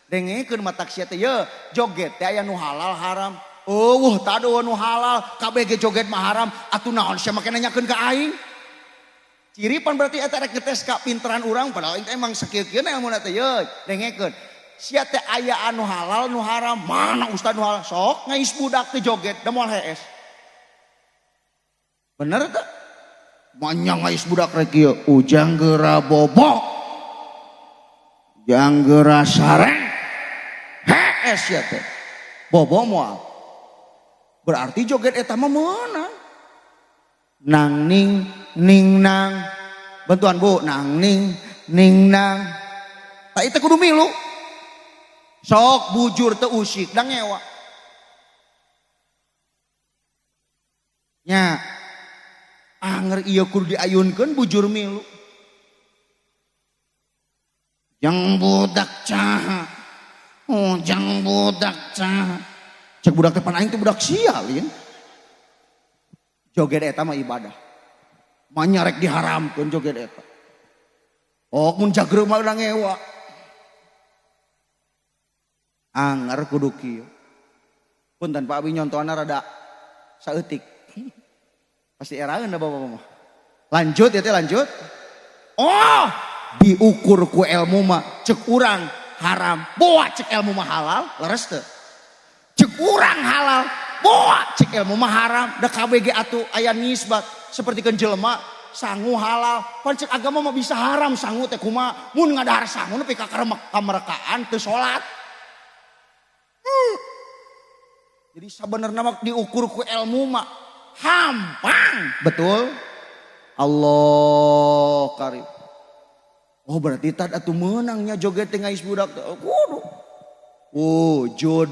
Dengekeun matak sia teh yeuh, joget teh aya nu halal haram. Eueuh tah ada nu halal, kabeh ge joget mah haram. Atuh naon sia make nanyakeun ka aing? Ciri pan berarti eta rek ngetes ka pinteran urang padahal aing teh emang sakieu-kieu ilmuna teh yeuh. Dengekeun. Sia teh aya anu halal nu haram, mana ustad nu halal? Sok ngais budak teh joget da moal hees. Bener teh? Manya ngais budak rek kieu, ujang geura bobo. Ujang geura sare. Hees sia teh. Bobo moal. Berarti joget eta mah meunang. Nang ning ning nang. Bantuan Bu, nang ning ning nang. Tak itu kudu milu. Sok bujur teu usik da ngewa. Nya anger ieu kudu diayunkeun bujur milu. Jang budak caha. Oh, jang budak caha. Cek budak teh pan aing teh budak sial yen. Joget eta mah ibadah. Manya rek diharamkeun joget eta. Oh, mun jagreu mah udah ngewa. Anger kudu kieu. Punten Pak abi nyontohna rada saeutik. Pasti eraeun da bapak mah. Lanjut ya teh lanjut. Oh, diukur ku ilmu mah cek urang haram, boa cek ilmu mah halal, leres teu? Cek urang halal, boa cek ilmu mah haram, da KBG atuh aya nisbat seperti kan jelema sangu halal, pan cek agama mah bisa haram sangu teh kumaha, mun ngadahar sangu nepi ka kamerekaan teu salat. Jadi sabenerna mah diukur ku ilmu mah hampang, betul? Allah karim. Oh berarti tad atuh meunangnya joget teh ngais budak teh. Kudu. Wujud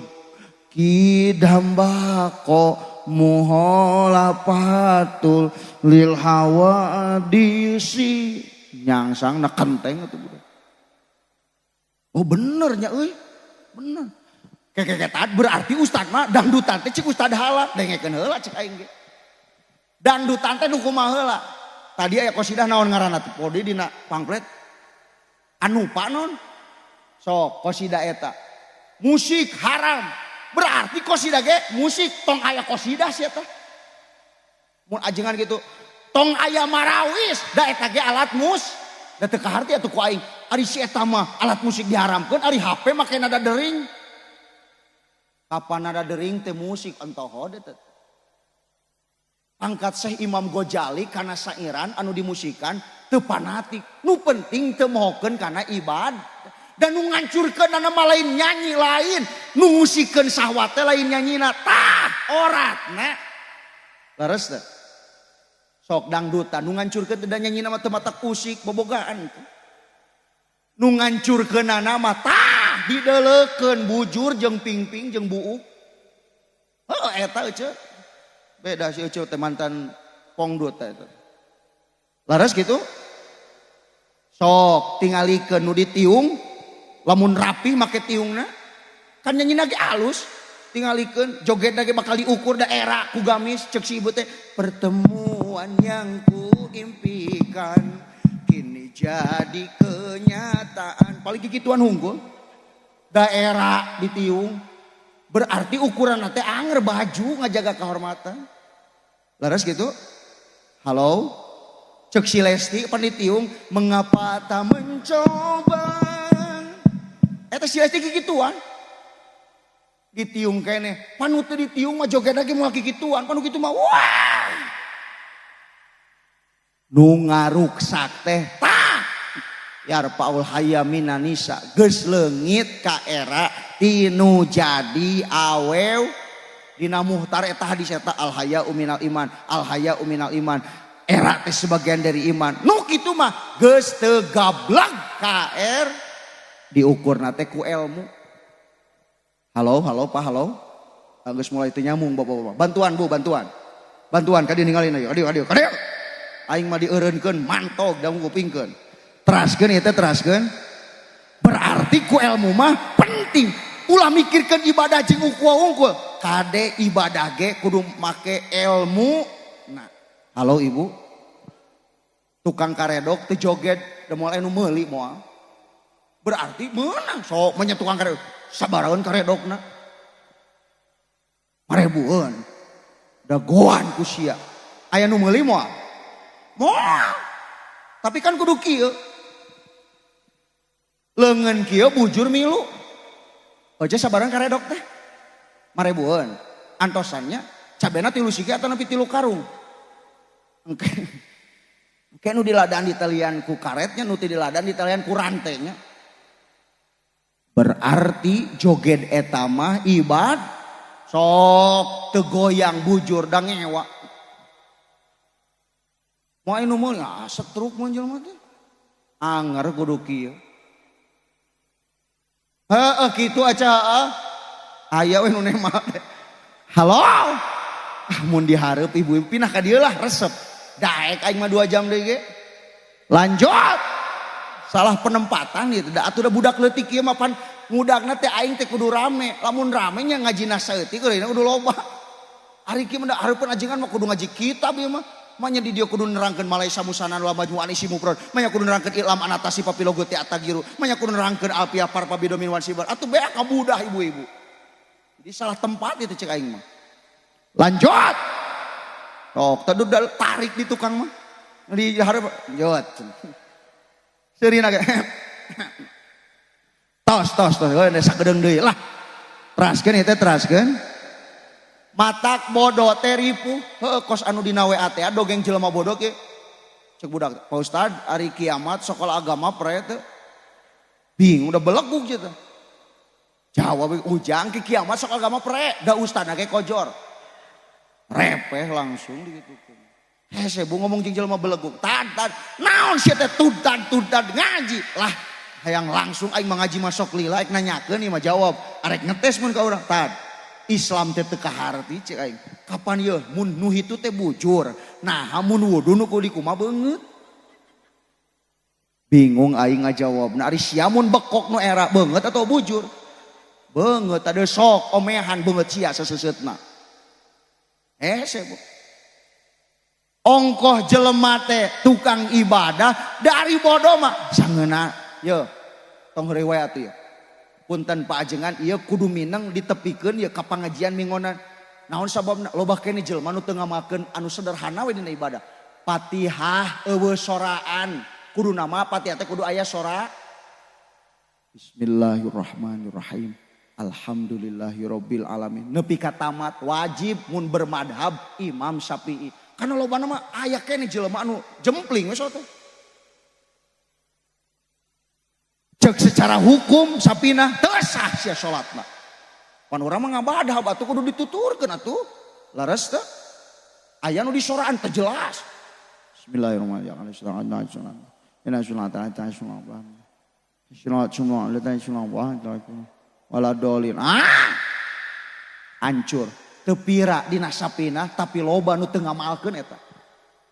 kidam bako muholapatul lil hawadisi nyangsang na kenteng atuh budak. Oh bener nya euy. Bener. Kekeketat berarti ustad mah dangdutan teh cik ustad halal dengekeun heula cek aing ge. Dangdutan teh nu kumaha heula. Tadi aya qasidah naon ngaranna teh podi dina pamflet. Anu pa non? Sok qasidah eta. Musik haram. Berarti qasidah ge musik tong aya qasidah sia teh. Mun ajengan gitu tong aya marawis da eta ge alat mus. Da teu kaharti atuh ku aing. Ari si eta mah alat musik diharamkeun, ari HP make nada dering. Kapan nada dering teh musik entoho teh. Angkat Syekh Imam Ghazali kana sairan anu dimusikan teu fanatik. Nu penting teu mohokeun kana ibad. Dan nu ngancurkeun mah lain nyanyi lain, nu musikeun sahwat teh lain nyanyina. Tah oratna. Leres teh. Sok dangdutan nu ngancurkeun teh da nyanyina mah teu matak usik bobogaan. Nu ngancurkeunana mah tah dideleukeun bujur jeung pingping jeung buuk. Heuh eta euceu. Beda si euceu teh mantan pongdut teh eta. Laras gitu? Sok tingalikeun nu ditiung lamun rapih make tiungna kan nyanyina ge alus. Tingalikeun jogetna ge bakal diukur da era ku gamis cek si ibu teh pertemuan yang ku impikan kini jadi kenyataan. Paling kikituan unggul. Daerah ditiung berarti ukuran teh anger baju ngajaga kehormatan. Laras gitu? Halo? Cek si Lesti pan ditiung mengapa tak mencoba? Eta si Lesti kikituan. Ditiung keneh. Panu teu ditiung mah joget lagi moal kikituan, panu kitu mah wah. Nu ngaruksak teh tah. Yarfaul hayya minanisa geus leungit ka era tinu jadi awew dina muhtar eta hadis eta al haya minal iman, al haya minal iman. Era teh sebagian dari iman. Nu kitu mah geus teu gablag ka er diukurna teh ku ilmu. Halo, halo Pak, halo. Geus mulai teu nyambung bapak-bapak. Bantuan Bu, bantuan. Bantuan ka dieu ningalin ayo, aduh, aduh, aduh. Aing mah dieureunkeun mantog da ngupingkeun. Teraskeun ieu teh teraskeun. Berarti ku ilmu mah penting. Ulah mikirkeun ibadah jeung ukul-ungkul. Kade ibadah ge kudu make ilmu. Nah, halo Ibu. Tukang karedok teu joget da moal anu meuli moal. Berarti meunang sok mah tukang karedok. Sabaraheun karedokna? Marebueun. Dagoan ku sia. Aya nu meuli moal? Moal. Tapi kan kudu kieu. Leungeun kieu bujur milu. Oje sabaran karedok teh. Marebueun. Antosannya cabena 3 sigi atau nepi 3 karung. Engke. Engke nu diladaan ditalian ku karetnya, nu teu diladaan ditalian ku rantenya. Berarti joget eta mah ibad sok teu goyang bujur da ngewa. Moal nu meuli ah setruk mun jelema teh. Anger kudu kieu. Heeh kitu aca heeh. Aya we nu nema teh. Halo. Ah mun dihareup ibu pindah ka dieu lah resep. Daek aing mah 2 jam deui ge. Lanjut. Salah penempatan gitu. Da atuh da budak leutik ieu mah pan ngudakna teh aing teh kudu rame. Lamun rame nya ngajina saeutik kudu kudu loba. Ari kieu mah da hareupeun ajengan mah kudu ngaji kitab ieu mah. Manya di dieu kudu nerangkeun malaisa musanan wa majmu'an isi mufrad. Manya kudu nerangkeun ilam anatasi papilogo ti atagiru. Manya kudu nerangkeun alfiah parpa bidomin wan sibar. Atuh beak kabudah ibu-ibu. Jadi salah tempat itu cek aing mah. Lanjut. Tok tadu tarik di tukang mah. Di hareup lanjut. Seurina ge. Tos tos tos we sakedeung deui lah. Teraskeun ieu teh teraskeun. Matak bodoh teh ripuh. Heueuh kos anu dina WA teh dogeng jelema bodoh kieu. Cek budak, Pak Ustad ari kiamat sekolah agama pre teh. Bingung udah belegug gitu. Jawab ujang ke kiamat sekolah agama pre, da ustadna ge kojor. Repeh langsung digitukeun. Hese bu ngomong jeung jelema belegug. Tad tad naon sia teh tudan tudan ngaji lah. Hayang langsung aing mah ngaji masuk lila aing nanyakeun ieu mah jawab. Arek ngetes mun ka urang tad. Islam teh teu kaharti cek aing. Kapan yeuh mun nu hitu teh bujur. Nah mun wudu nu kudu kumaha beungeut. Bingung aing ngajawabna ari sia mun bekok nu era beungeut atau bujur? Beungeut tade sok omehan beungeut sia seseuseutna. Hese bu. Ongkoh jelema teh tukang ibadah dari bodoh mah sangeuna ye tong heureuy wae atuh ye. Punten paajengan ieu kudu mineng ditepikeun ye ka pangajian mingonan. Naon sababna loba keneh jelema nu teu ngamalkeun anu sederhana we dina ibadah. Fatihah eueuh soraan. Kudu nama Fatihah teh kudu aya sora. Bismillahirrahmanirrahim. Alhamdulillahirabbil alamin. Nepi ka tamat wajib mun bermadhab Imam Syafi'i. Karena loba nama aya keneh jelema anu jempling we teh. Cek secara hukum sapina teu sah sia salatna. Pan urang mah ngamadhab atuh kudu dituturkeun atuh. Leres teu? Aya nu disoraan teu jelas. Bismillahirrahmanirrahim. Hancur. Teu pira dina sapina tapi loba nu teu ngamalkeun eta.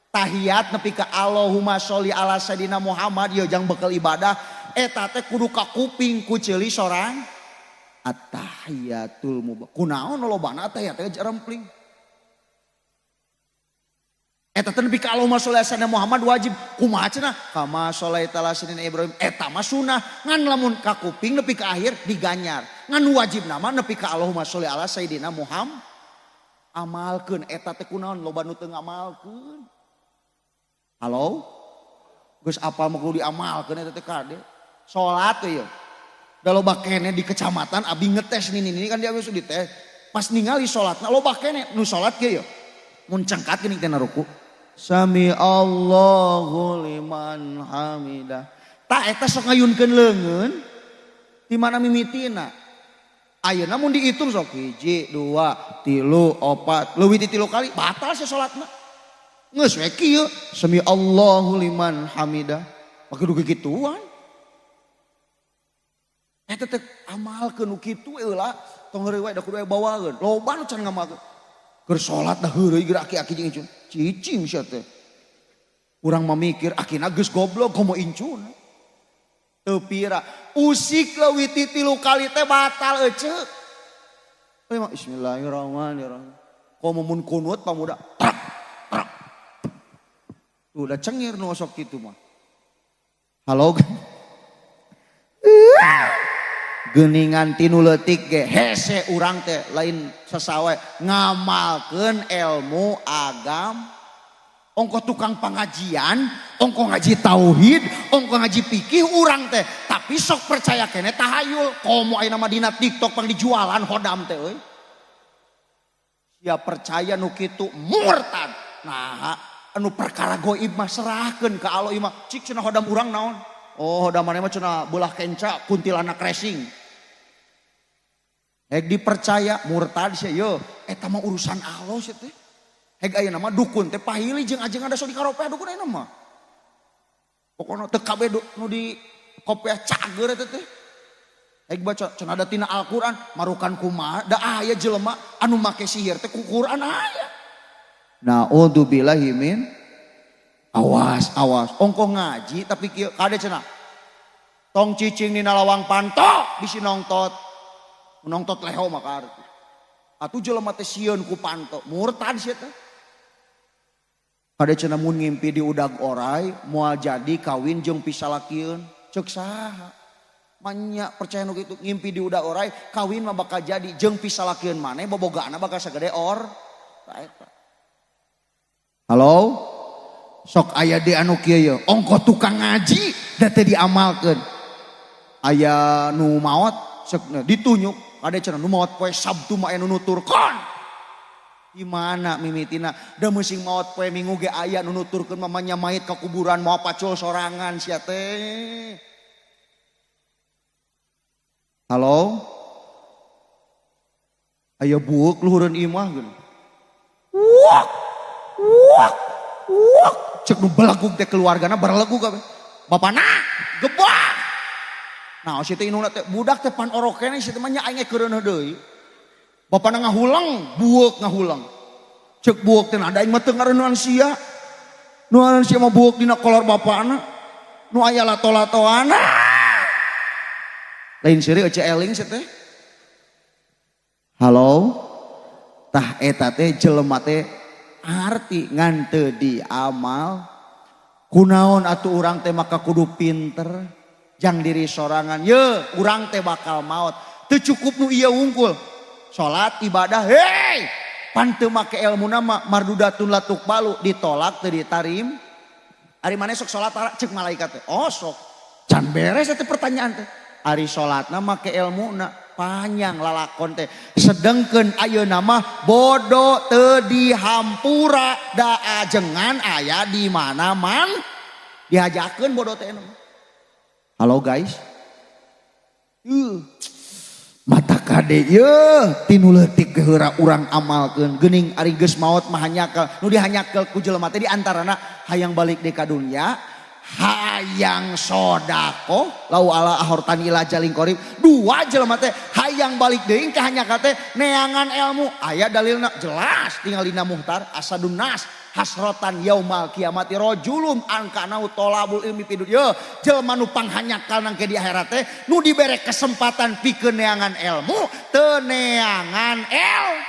Tahiyat nepi ka Allahumma sholli ala sayidina Muhammad ieu jang bekel ibadah eta teh kudu ka kuping ku ceuli sorang at-tahiyatul mubarak. Kunaon lobana tahiyat teh rempling. Eta teh nepi ka Allahumma sholli ala sayidina Muhammad wajib. Kumaha cenah? Kama sholaita ala sayidina Ibrahim. Eta mah sunah. Ngan lamun ka kuping nepi ka akhir diganyar. Ngan wajib nama nepi ka Allahumma sholli ala sayidina Muhammad. Amalkeun eta teh kunaon loba nu teu ngamalkeun. Halo? Geus apal mah kudu diamalkeun eta teh kade. Salat teh yeuh. Da loba keneh di kecamatan abi ngetes nini nini kan dia geus dites. Pas ningali salatna loba keneh nu salat kieu yeuh. Mun cengkat geuning teh na ruku. Sami Allahu liman hamidah. Ta eta sok ngayunkeun leungeun di mana mimitina. Ayeuna mun dihitung sok 1 2 3 4 leuwih ti 3 kali batal sia salatna. Geus we kieu sami Allahu liman hamidah. Make dugi kituan. Eta teh amalkeun nu kitu heula tong heureuy wae da kudu aya bawaeun. Loba nu can ngamalkeun. Keur salat dah heureuy geura aki-aki jeung incun. Cicing sia teh. Urang mah mikir akina geus goblok komo incun. Teu pira usik leuwih ti 3 kali teh batal ece. Bismillahirrahmanirrahim. Komo mun kunut pamuda trak trak. Tuh udah cengir nu osok kitu mah. Halo. Geuningan tinu leutik ge hese urang teh lain sasawe ngamalkeun ilmu agam. Ongkoh tukang pengajian, ongkoh ngaji tauhid, ongkoh ngaji fikih urang teh, tapi sok percaya keneh tahayul. Komo ayeuna mah dina TikTok pang dijualan hodam teh euy. Sia percaya nu kitu murtad. Nah, anu perkara goib mah serahkeun ka Allah ieu mah. Cik cenah hodam urang naon? Oh, hodam maneh mah cenah beulah kenca kuntilanak racing. Hek dipercaya murtad sia yeuh, eta mah urusan Allah sia teh. Hek ayeuna mah dukun teh pahili jeung ajengan da sok dikaropeh dukun ayeuna mah. Pokona teu kabeh nu di kopeah cager eta teh. Hek baca cenah da tina Al-Qur'an marukan kumaha da aya jelema anu make sihir teh ku Qur'an aya. Naudzubillahi min awas awas ongkoh ngaji tapi kieu kade cenah. Tong cicing dina lawang panto bisi nongtot. Nongtot leho maka arti. Atuh jelema teh sieun ku panto murtad sia teh. Kade cenah mun ngimpi di udag orai moal jadi kawin jeung pisalakieun. Ceuk saha? Manya percaya nu kitu ngimpi di udag orai kawin mah bakal jadi jeung pisalakieun maneh bobogaana bakal sagede or. Tah eta. Halo? Sok aya di anu kieu ye, ongkoh tukang ngaji da teu diamalkeun. Aya nu maot sok ditunyuk kade cenah nu maot poe Sabtu mah aya nu nuturkeun. Di mana mimitina da meusing maot poe Minggu ge aya nu nuturkeun mah nya mayit ka kuburan moal pacul sorangan sia teh. Halo? Aya bueuk luhureun imah geun. Wak! Wak! Wah, cek nu belagug teh keluargana barlegug kabeh. Bapana gebah. Nah, si teh indungna teh budak teh pan orok keneh si teh mah nya aing keureuneuh deui. Bapana ngahuleng, bueuk ngahuleng. Cek bueuk teh ada aing mah teu ngareuneuhan sia. Nu ngareuneuhan sia mah bueuk dina kolor bapana. Nu aya lato-latoana. Lain seuri euce eling si teh. Halo. Tah eta teh jelema teh arti ngan teu diamal. Kunaon atuh urang teh maka kudu pinter jang diri sorangan. Ye, urang teh bakal maot. Teu cukup nu ieu wungkul. Salat ibadah, hei, pan teu make ilmuna mah mardudatun latuk balu ditolak teu ditarim. Ari maneh sok salat cek malaikat teh. Oh sok. Can beres eta pertanyaan teh. Ari salatna make ilmuna panjang lalakon teh. Sedengkeun ayeuna mah bodoh teu dihampura da ajengan aya di mana man dihajakeun bodoh teh. Halo guys. Mata kade ye tinu leutik geheura urang amalkeun geuning ari geus maot mah hanyakel nu dihanyakel ku jelema teh di antarana hayang balik deui ka dunya hayang sodako lau ala ahortani ila jaling qorib dua jelema teh hayang balik deui ka hanyakel teh neangan ilmu aya dalilna jelas tinggal dina muhtar asadun nas hasrotan yaumal kiamati rajulum angkana tolabul ilmi pidud ye jelema nu panghanyakal nangke di akhirat teh nu dibere kesempatan pikeun neangan ilmu teu neangan el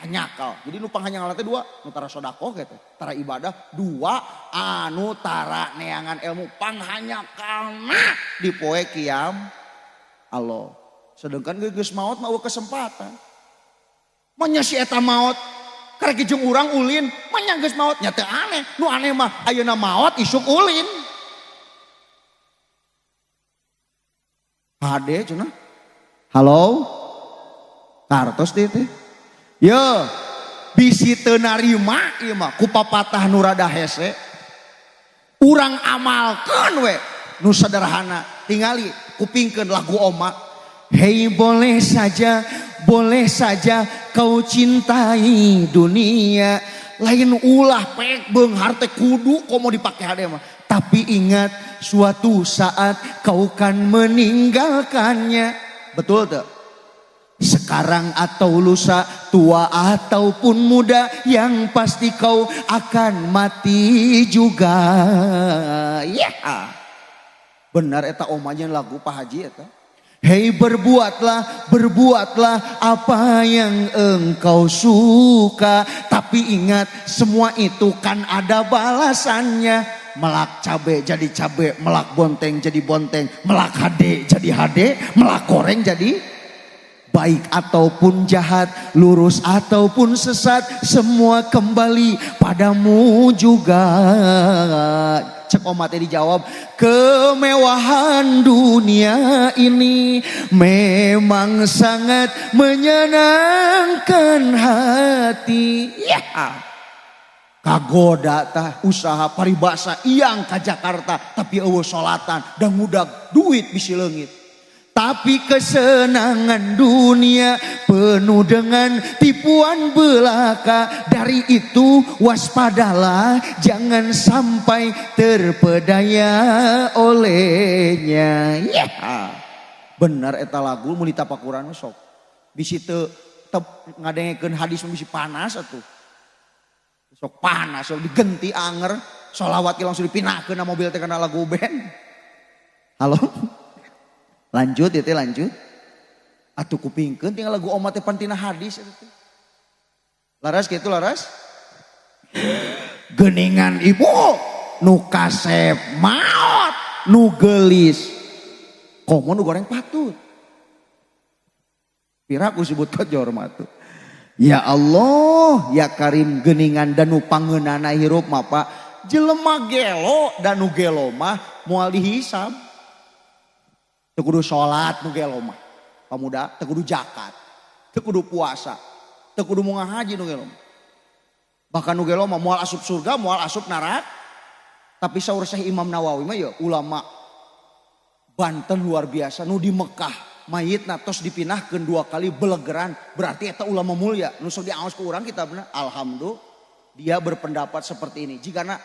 hanyakal. Jadi nu panghanyakal teh dua, nu tara sedekah gitu, tara ibadah, dua anu tara neangan ilmu panghanyakalna di poe kiam Allah. Sedangkan geus maot mah eueuh kesempatan. Manya si eta maot karek jeung urang ulin, manya geus maot nya teu aneh. Nu aneh mah ayeuna maot isuk ulin. Hade cenah. Halo? Kartos teh teh. Ye, bisi teu narima ieu mah ku papatah nu rada hese. Urang amalkeun we nu sederhana. Tingali kupingkeun lagu oma. Hei boleh saja kau cintai dunia. Lain ulah pek beunghar teh kudu komo dipake hade mah. Tapi ingat suatu saat kau kan meninggalkannya. Betul teu? Sekarang atau lusa, tua ataupun muda, yang pasti kau akan mati juga. Ya. Benar eta omanya lagu Pak Haji eta. Hei berbuatlah, berbuatlah apa yang engkau suka. Tapi ingat semua itu kan ada balasannya. Melak cabe jadi cabe, melak bonteng jadi bonteng, melak hade jadi hade, melak goreng jadi baik ataupun jahat, lurus ataupun sesat, semua kembali padamu juga. Cek oma teh dijawab, kemewahan dunia ini memang sangat menyenangkan hati. Ya. Kagoda tah usaha paribasa iyang ka Jakarta tapi eueuh salatan dan ngudag duit bisi leungit. Tapi kesenangan dunia penuh dengan tipuan belaka. Dari itu waspadalah, jangan sampai terpedaya olehnya. Ya. Benar eta lagu mun ditapakuran sok. Bisi teu ngadengekeun hadis bisi panas atuh. Sok panas sok digenti anger, sholawat langsung dipinahkeun na mobil teh kana lagu band. Halo. Lanjut ya teh lanjut. Atuh kupingkeun tinggal lagu oma teh pantina hadis eta teh. Laras kitu laras. Geningan ibu nu kasep maot nu geulis. Komo nu goreng patut. Pira ku sebut kojor mah tuh. Ya Allah, ya Karim geningan dan nu pangeunana hirup mah Pak. Jelema gelo dan nu gelo mah moal dihisab. Teu kudu salat nu gelo mah. Pamuda teu kudu zakat, teu kudu puasa, teu kudu mau ngahaji nu gelo mah. Bahkan nu gelo mah moal asup surga, moal asup neraka. Tapi saur Syekh Imam Nawawi mah ya ulama Banten luar biasa nu di Mekah mayitna tos dipinahkeun 2 kali belegeran, berarti eta ulama mulia nu sok diaos ku urang kitabna. Alhamdulillah. Dia berpendapat seperti ini. Jigana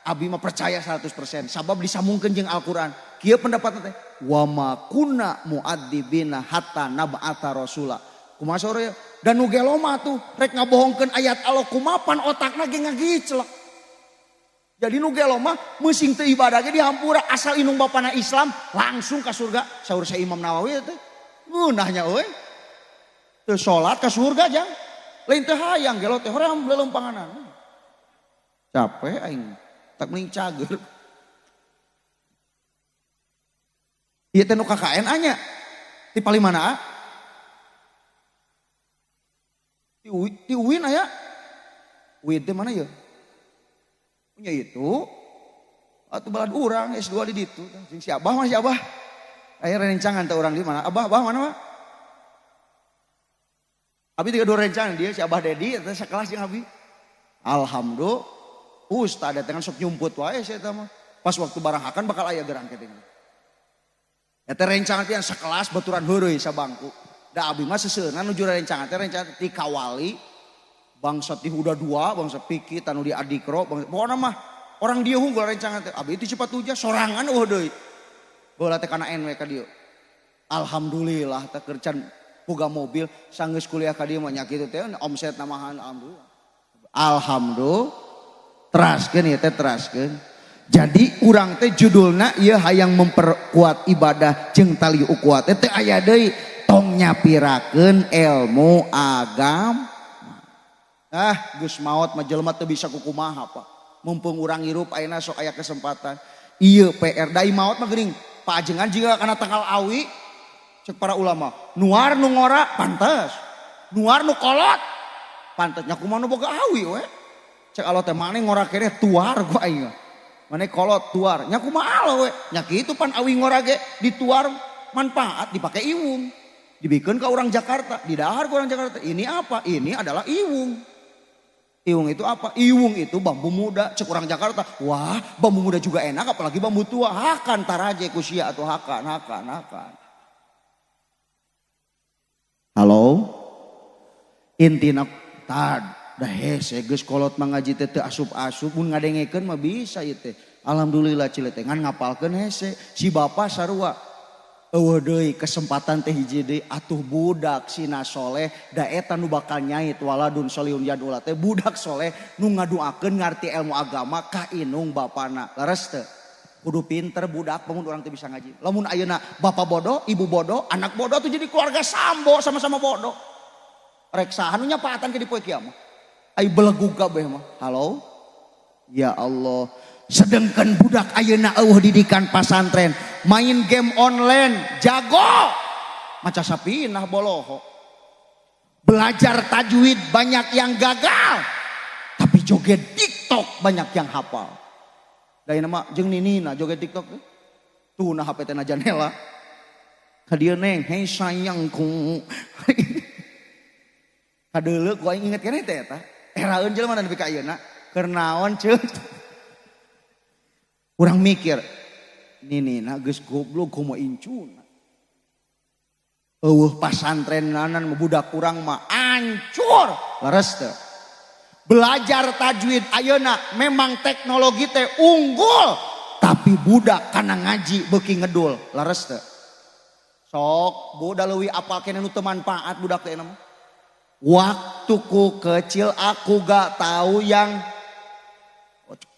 abi mah percaya 100%. Sabab disambungkeun jeung Al-Qur'an. Kieu pendapatna teh wa ma kunna mu'adzibina hatta nab'atha rasula. Kumaha sore ya? Dan nu gelo mah tuh rek ngabohongkeun ayat Allah kumapan otakna ge ngagiclek. Jadi nu gelo mah meusing teu ibadah ge dihampura asal indung bapana Islam langsung ka surga. Saur Syekh Imam Nawawi teh. Ngeunahnya euy. Teu salat ka surga jang. Lain teu hayang gelo teh hoream leuleumpanganan. Capek aing. Tak mending cager. Ieu teh nu KKN anya. Ti paling mana? Ti UIN aya. UIN teh mana ya? Punya itu. Atuh balad urang S2 di ditu. Sing si Abah mah si Abah. Aya rencangan teh urang di mana? Abah, Abah mana, Pak? Abi tiga dua rencangan dia si Abah Dedi eta sakelas jeung abi. Alhamdulillah. Ustaz datangan sok nyumput wae saya mah. Pas waktu barang hakan bakal aya gerang kitu. Eta rencangan teh sakelas baturan heureuy sabangku. Da abi mah seseunan nuju rencangan teh rencangan ti Kawali, bangsa ti Huda dua, bangsa Piki tanu di Adikro, bangsa pokona mah orang dieu unggul rencangan teh. Abi itu Cipatujah sorangan eueuh deui. Baheula teh kana NW ka dieu. Alhamdulillah teh keur can boga mobil sanggeus kuliah ka dieu mah nya kitu teh omset namahan alhamdulillah. Alhamdulillah. Teraskeun ieu teh teraskeun. Jadi urang teh judulna ieu hayang memperkuat ibadah jeung tali ukuat teh aya deui tong nyapirakeun ilmu agama. Ah geus maot mah jelema teu bisa kukumaha Pak. Mumpung urang hirup ayeuna sok aya kesempatan. Ieu PR dai maot mah geuning paajengan jiga kana tangkal awi cek para ulama. Nuar nu ngora pantes. Nuar nu kolot pantes nya kumaha nu boga awi we. Cek Allah teh maneh ngora keneh tuar ku aing. Maneh kolot tuar. Nya kumaha Allah we. Nya kitu pan awi ngora ge dituar manfaat dipake iwung. Dibikeun ka orang Jakarta, didahar ku orang Jakarta. Ini apa? Ini adalah iwung. Iwung itu apa? Iwung itu bambu muda. Cek orang Jakarta, wah bambu muda juga enak apalagi bambu tua. Hakan taraje ku sia atuh hakan, hakan, hakan. Halo? Intina tad dah hese geus kolot mah ngaji teh teu asup-asup mun ngadengekeun mah bisa ieu teh. Alhamdulillah cile teh ngan ngapalkeun hese. Si bapa sarua eueuh deui kesempatan teh hiji deui atuh budak sina soleh da eta nu bakal nyait waladun solihun yadula teh budak soleh nu ngaduakeun ngarti ilmu agama ka inung bapana. Leres teu? Kudu pinter budak bangun urang teh bisa ngaji. Lamun ayeuna bapa bodoh, ibu bodoh, anak bodoh tuh jadi keluarga sambo sama-sama bodoh. Rek saha nu nyapaatan ke di poe kiamat. Ai belegug kabeh mah. Halo? Ya Allah. Sedengkeun budak ayeuna eueuh didikan pasantren, main game online, jago. Maca sapinah boloho. Belajar tajwid banyak yang gagal. Tapi joget TikTok banyak yang hafal. Da nama jeung ninina joget TikTok teh. Tuh nah HP teh na janela. Ka dieu neng, hei sayangku. Kadeuleu ku aing inget keneh teh eta. Eraeun jelema nepi ka ayeuna. Keur naon ceuk. Urang mikir, ninina geus goblok kumaha incuna. Eueuh pasantrenanan budak urang mah ancur. Leres teu? Belajar tajwid ayeuna memang teknologi teh unggul, tapi budak kana ngaji beuki ngedul. Leres teu? Sok budak leuwih apal keneh nu teu manfaat budak teh mah. Waktuku kecil aku gak tahu yang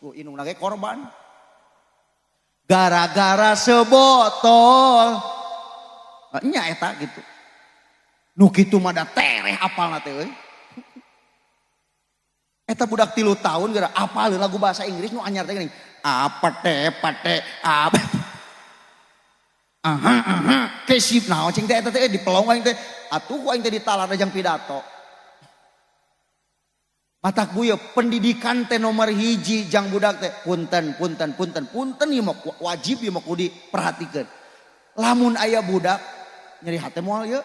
oh, inung lagi korban. Gara-gara sebotol. Nya eta gitu. Nu kitu mah da tereh apalna teh euy. Eta budak 3 tahun gara apal lagu bahasa Inggris nu anyar teh geuning. Apa teh pate apa. Aha aha kesip naon cing teh eta teh dipelong aing teh. Atuh ku aing teh ditalar jang pidato. Matak bu ya pendidikan teh nomor hiji jang budak teh punten punten punten punten ieu mah wajib ieu mah kudu diperhatikeun. Lamun aya budak nyeri hate moal ieu.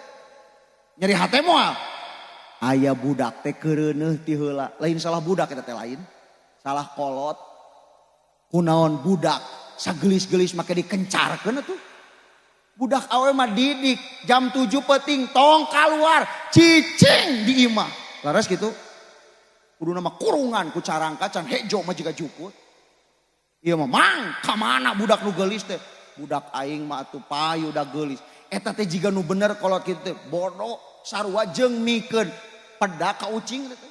Nyeri hate moal. Aya budak teh keureuneuh ti heula. Lain salah budak eta teh lain. Salah kolot. Kunaon budak sagelis-gelis make dikencarkeun atuh. Budak awe mah didik jam 7 peuting tong kaluar cicing di imah. Laras gitu. Kudu nama kurungan ku carangka can hejo mah jiga jukut. Ieu mah mang ka mana budak nu geulis teh? Budak aing mah atuh payu da geulis. Eta teh jiga nu bener kolot kitu teh bodoh sarua jeung mikeun peda ka ucing teh.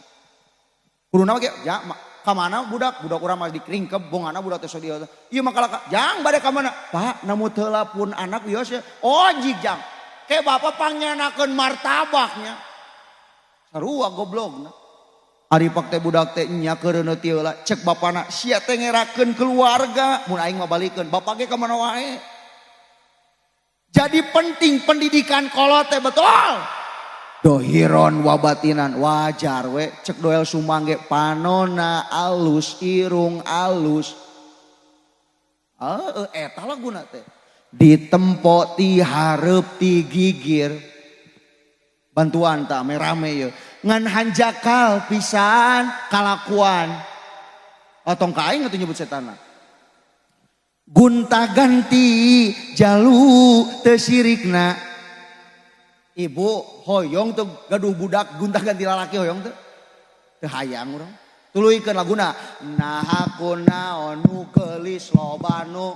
Kudu nama ge ya ka mana budak? Budak urang mah dikeringkep bongana budak teh sok dieu. Ieu mah kalaka jang bade ka mana? Pak namu teu pun anak wios ya. Oh jig jang. Ke bapak pangyanakeun martabaknya. Sarua goblogna. Ari pak teh budak teh nya keureuneuh teu heula cek bapana sia teh ngerakeun keluarga mun aing mah balikeun bapak ge ka mana wae. Jadi penting pendidikan kolot teh betul. Dohiron wabatinan wajar we cek Doel Sumbang ge panona alus irung alus. Heeh eta laguna teh. Ditempo ti hareup ti gigir. Bantuan tak rame ye. Ngan hanjakal pisan kalakuan. Oh tong ka aing atuh nyebut setana. Gunta ganti jalu teu sirikna. Ibu hoyong tuh gaduh budak gunta ganti lalaki hoyong tuh. Teu hayang urang. Tuluykeun laguna. Naha kunaon nu geulis loba nu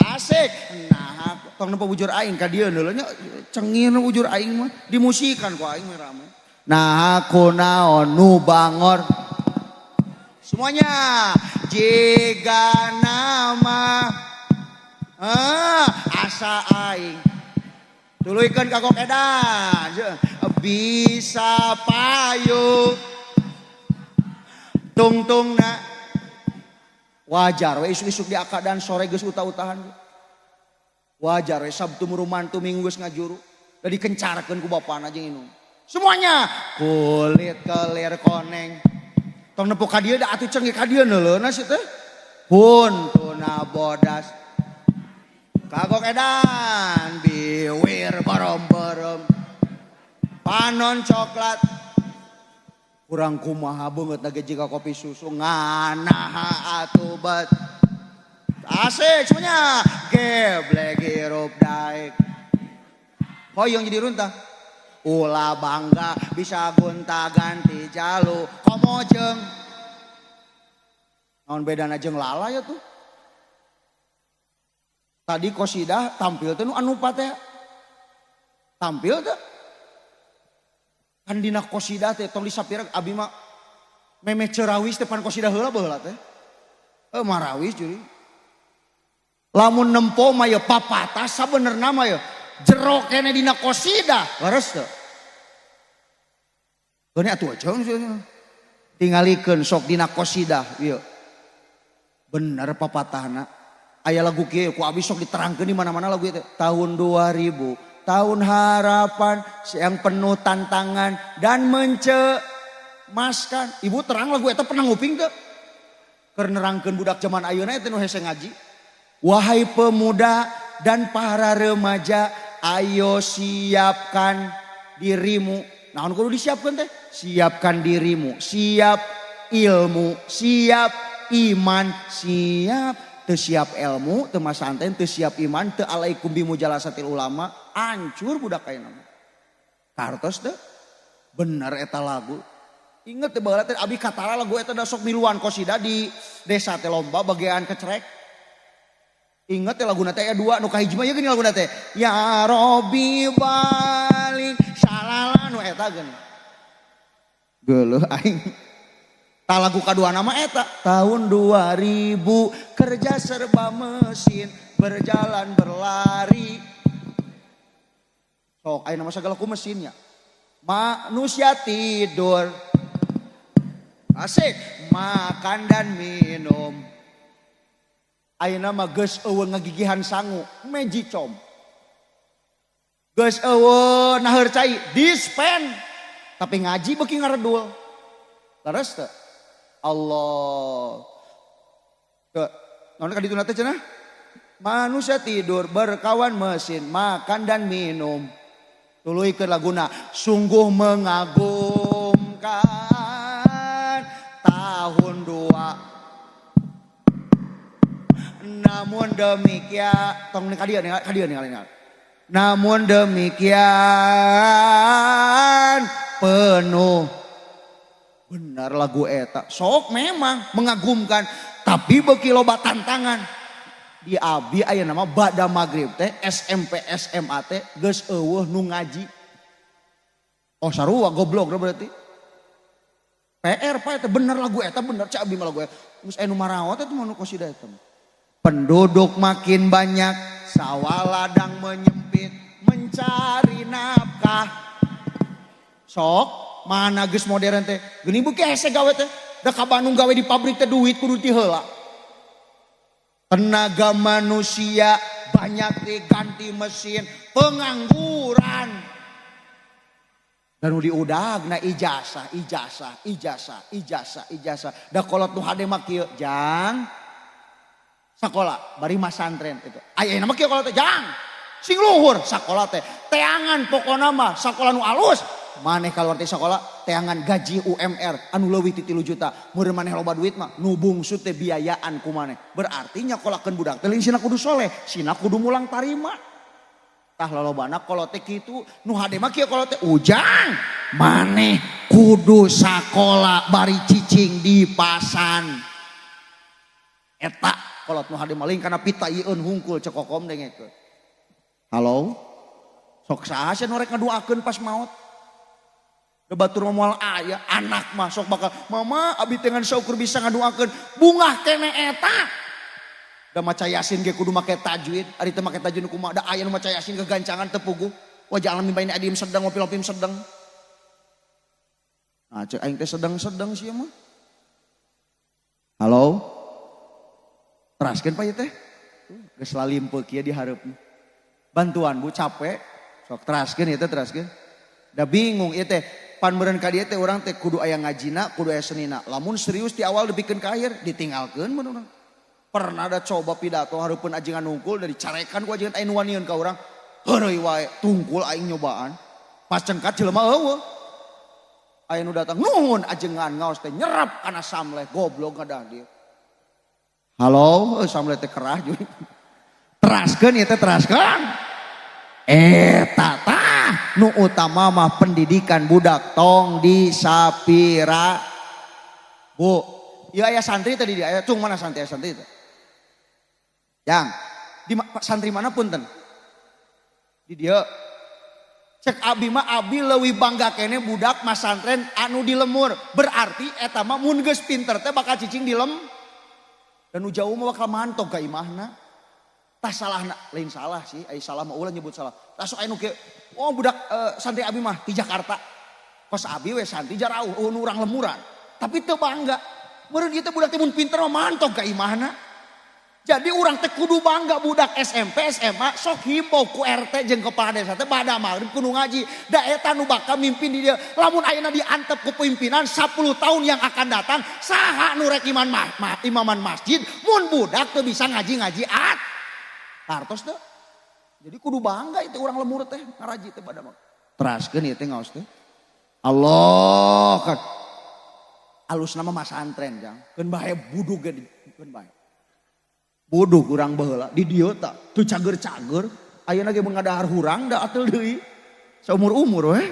asik. Nah tong nempo bujur aing ka dieu heula nya cengir bujur aing mah dimusikan ku aing mah rame. Nah kunaon nu bangor. Semuanya jiga nama asa aing. Tuluykeun kagok edan bisa payu tungtungna wajar we isuk-isuk di akadan sore geus utah-utahan. Wajar we Sabtu murumantu Minggu geus ngajuru. Da dikencarkeun ku bapana jeung indung. Semuanya kulit kelir koneng. Tong nepo ka dieu da atuh cengih ka dieu neuleuna si teh. Huntuna bodas. Kagok edan biwir borom-borom. Panon coklat. Kurang kumaha beungeut ge jiga kopi susu nganaha atuh bet. Asik semuanya. Geblek hirup daek. Hoyong jadi runtah. Ulah bangga bisa gonta ganti jalu komo jeung. Naon bedana jeung lala ya tuh. Tadi kosidah tampil teh nu anu teh. Tampil teh. Kan dina kosidah teh tong disapira abi mah memeh cerawis teh pan kosidah heula baheula teh. Marawis juri. Lamun nempo mah ya papatah sabenerna mah ya jero kene dina kosidah leres teu. Keun atuh aja tingalikeun sok dina kosidah ieu. Bener papatahna. Aya lagu kieu ku abi sok diterangkeun di mana-mana lagu ieu teh. Tahun 2000, tahun harapan yang penuh tantangan dan mencemaskan. Ibu terang lagu eta pernah nguping teu? Keur nerangkeun budak zaman ayeuna eta nu hese ngaji. Wahai pemuda dan para remaja, ayo siapkan dirimu. Naon kudu disiapkan teh? Siapkan dirimu, siap ilmu, siap iman, siap teu siap ilmu, teu masanten, teu siap iman, teu alaikum bimujalasatil ulama, hancur budak ayeuna mah. Kartos teu? Bener eta lagu. Ingat teh baheula teh abi katara lagu eta da sok miluan kosida di desa teh lomba bagian kecerek. Ingat ya laguna teh aya dua nu kahiji mah ieu geuning laguna teh. Ya Robi balik salala nu eta geuning. Geuleuh aing. Tah lagu kadua nama eta tahun 2000 kerja serba mesin berjalan berlari. Sok ayeuna mah sagala ku mesinnya. Manusia tidur. Asik makan dan minum. Ayeuna mah geus eueuh ngagigihan sangu, magicom. Geus eueuh naheur cai, dispen. Tapi ngaji beuki ngaredul. Leres teu? Allah. Teu, naon ka dituna teh cenah? Manusia tidur berkawan mesin, makan dan minum. Tuluykeun laguna, sungguh mengagumkan tahun 2. Namun demikian, tong ka dieu ka dieu ningali. Namun demikian penuh. Benar lagu eta. Sok memang mengagumkan, tapi beuki loba tantangan. Di abi aya nama bada maghrib teh SMP SMA teh geus eueuh nu ngaji. Oh sarua goblok berarti. PR Pak eta bener lagu eta bener cak abi mah lagu eta. Geus aya nu marawat eta mah nu qasidah eta. Penduduk makin banyak, sawah ladang menyempit, mencari nafkah. Sok mana geus modern teh geuning beuki hese gawe teh. Da ka Bandung gawe di pabrik teh duit kudu ti heula. Tenaga manusia banyak diganti mesin, pengangguran. Dan nu diudagna ijazah, ijazah, ijazah, ijazah, ijazah. Da kolot nu hade mah kieu, jang. Sakola bari masantren itu. Aya mah kieu kolot teh, jang. Sing luhur sakola teh. Teangan pokona mah sakola nu alus. Maneh kaluar ti sakola teangan gaji UMR anu leuwih ti 3 juta. Meureun maneh loba duit mah nu bungsu teh biayaan ku maneh. Berarti nyakolakeun budak teh lain sina kudu soleh, sina kudu mulang tarima. Tah lolobana kolot teh kitu, nu hade mah kieu kolot teh ujang. Maneh kudu sakola bari cicing di pasan. Eta kolot nu hade maling kana pita ieun hungkul cek kokom dengekeun. Halo? Sok saha sia nu rek ngaduakeun pas maot? Da batur mah moal aya, anak mah sok bakal mama abi teh ngan saukur bisa ngaduakeun, bungah kene eta. Da maca Yasin ge kudu make tajwid, ari teu make tajwid kumaha? Da aya nu maca Yasin gegancangan teu puguh. Wajah alam baini adim sedang ngopi-ngopi sedang. Nah, cek aing teh sedang-sedang sih mah. Halo? Teraskeun Pak ieu teh. Geus lalimpeuk kieu di hareup. Bantuan Bu capek. Sok teraskeun ieu teh teraskeun. Da bingung ieu teh. Pan meureun ka dieu teh urang teh kudu aya ngajina, kudu aya senina. Lamun serius di awal dipikeun ka akhir ditinggalkeun mun urang. Pernah ada coba pidato hareupeun ajengan nungkul dari carekan ku ajengan aya nu wanian ka urang. Heureuy wae tungkul aing nyobaan. Pas cengkat jelema eueuh. Aya nu datang nuhun ajengan ngaos teh nyerap kana samleh goblok ngadah dia. Halo, samleh teh kerah jeung. Teraskeun ieu teh teraskeun. Eta tah nu utama mah pendidikan budak tong disapira. Bu, ieu aya santri tadi dia, aya cung mana santri aya santri teh? Yang di santri mana punten? Di dieu. Cek abi mah abi leuwih bangga kene budak masantren anu di lemur. Berarti eta mah mun geus pinter teh bakal cicing di lem. Dan nu jauh mah bakal mantog ka imahna. Tah salahna, lain salah sih, ai salah mah ulah nyebut salah. Tah sok aya nu kieu, oh budak santri abi mah di Jakarta. Kos abi we santri jarauh, oh nu urang lemuran. Tapi teu bangga. Meureun ieu teh budak teh mun pinter mah mantog ka imahna. Jadi urang teh kudu bangga budak SMP, SMA sok himbau ku RT jeung kepala desa teh bada maghrib kudu ngaji. Da eta nu bakal mimpin di dieu. Lamun ayeuna diantep ku pimpinan 10 tahun yang akan datang saha nu rek iman imaman masjid mun budak teu bisa ngaji-ngaji at. Hartos teu. Jadi kudu bangga itu urang lemur teh ngaraji teh bada maghrib. Teraskeun ieu teh ngaos teh. Allah kan. Alus nama masantren jang. Keun bae budug ge keun bae. Bodoh kurang baheula di dieu ta teu cager-cager ayeuna ge mun ngadahar hurang da ateul deui saumur-umur we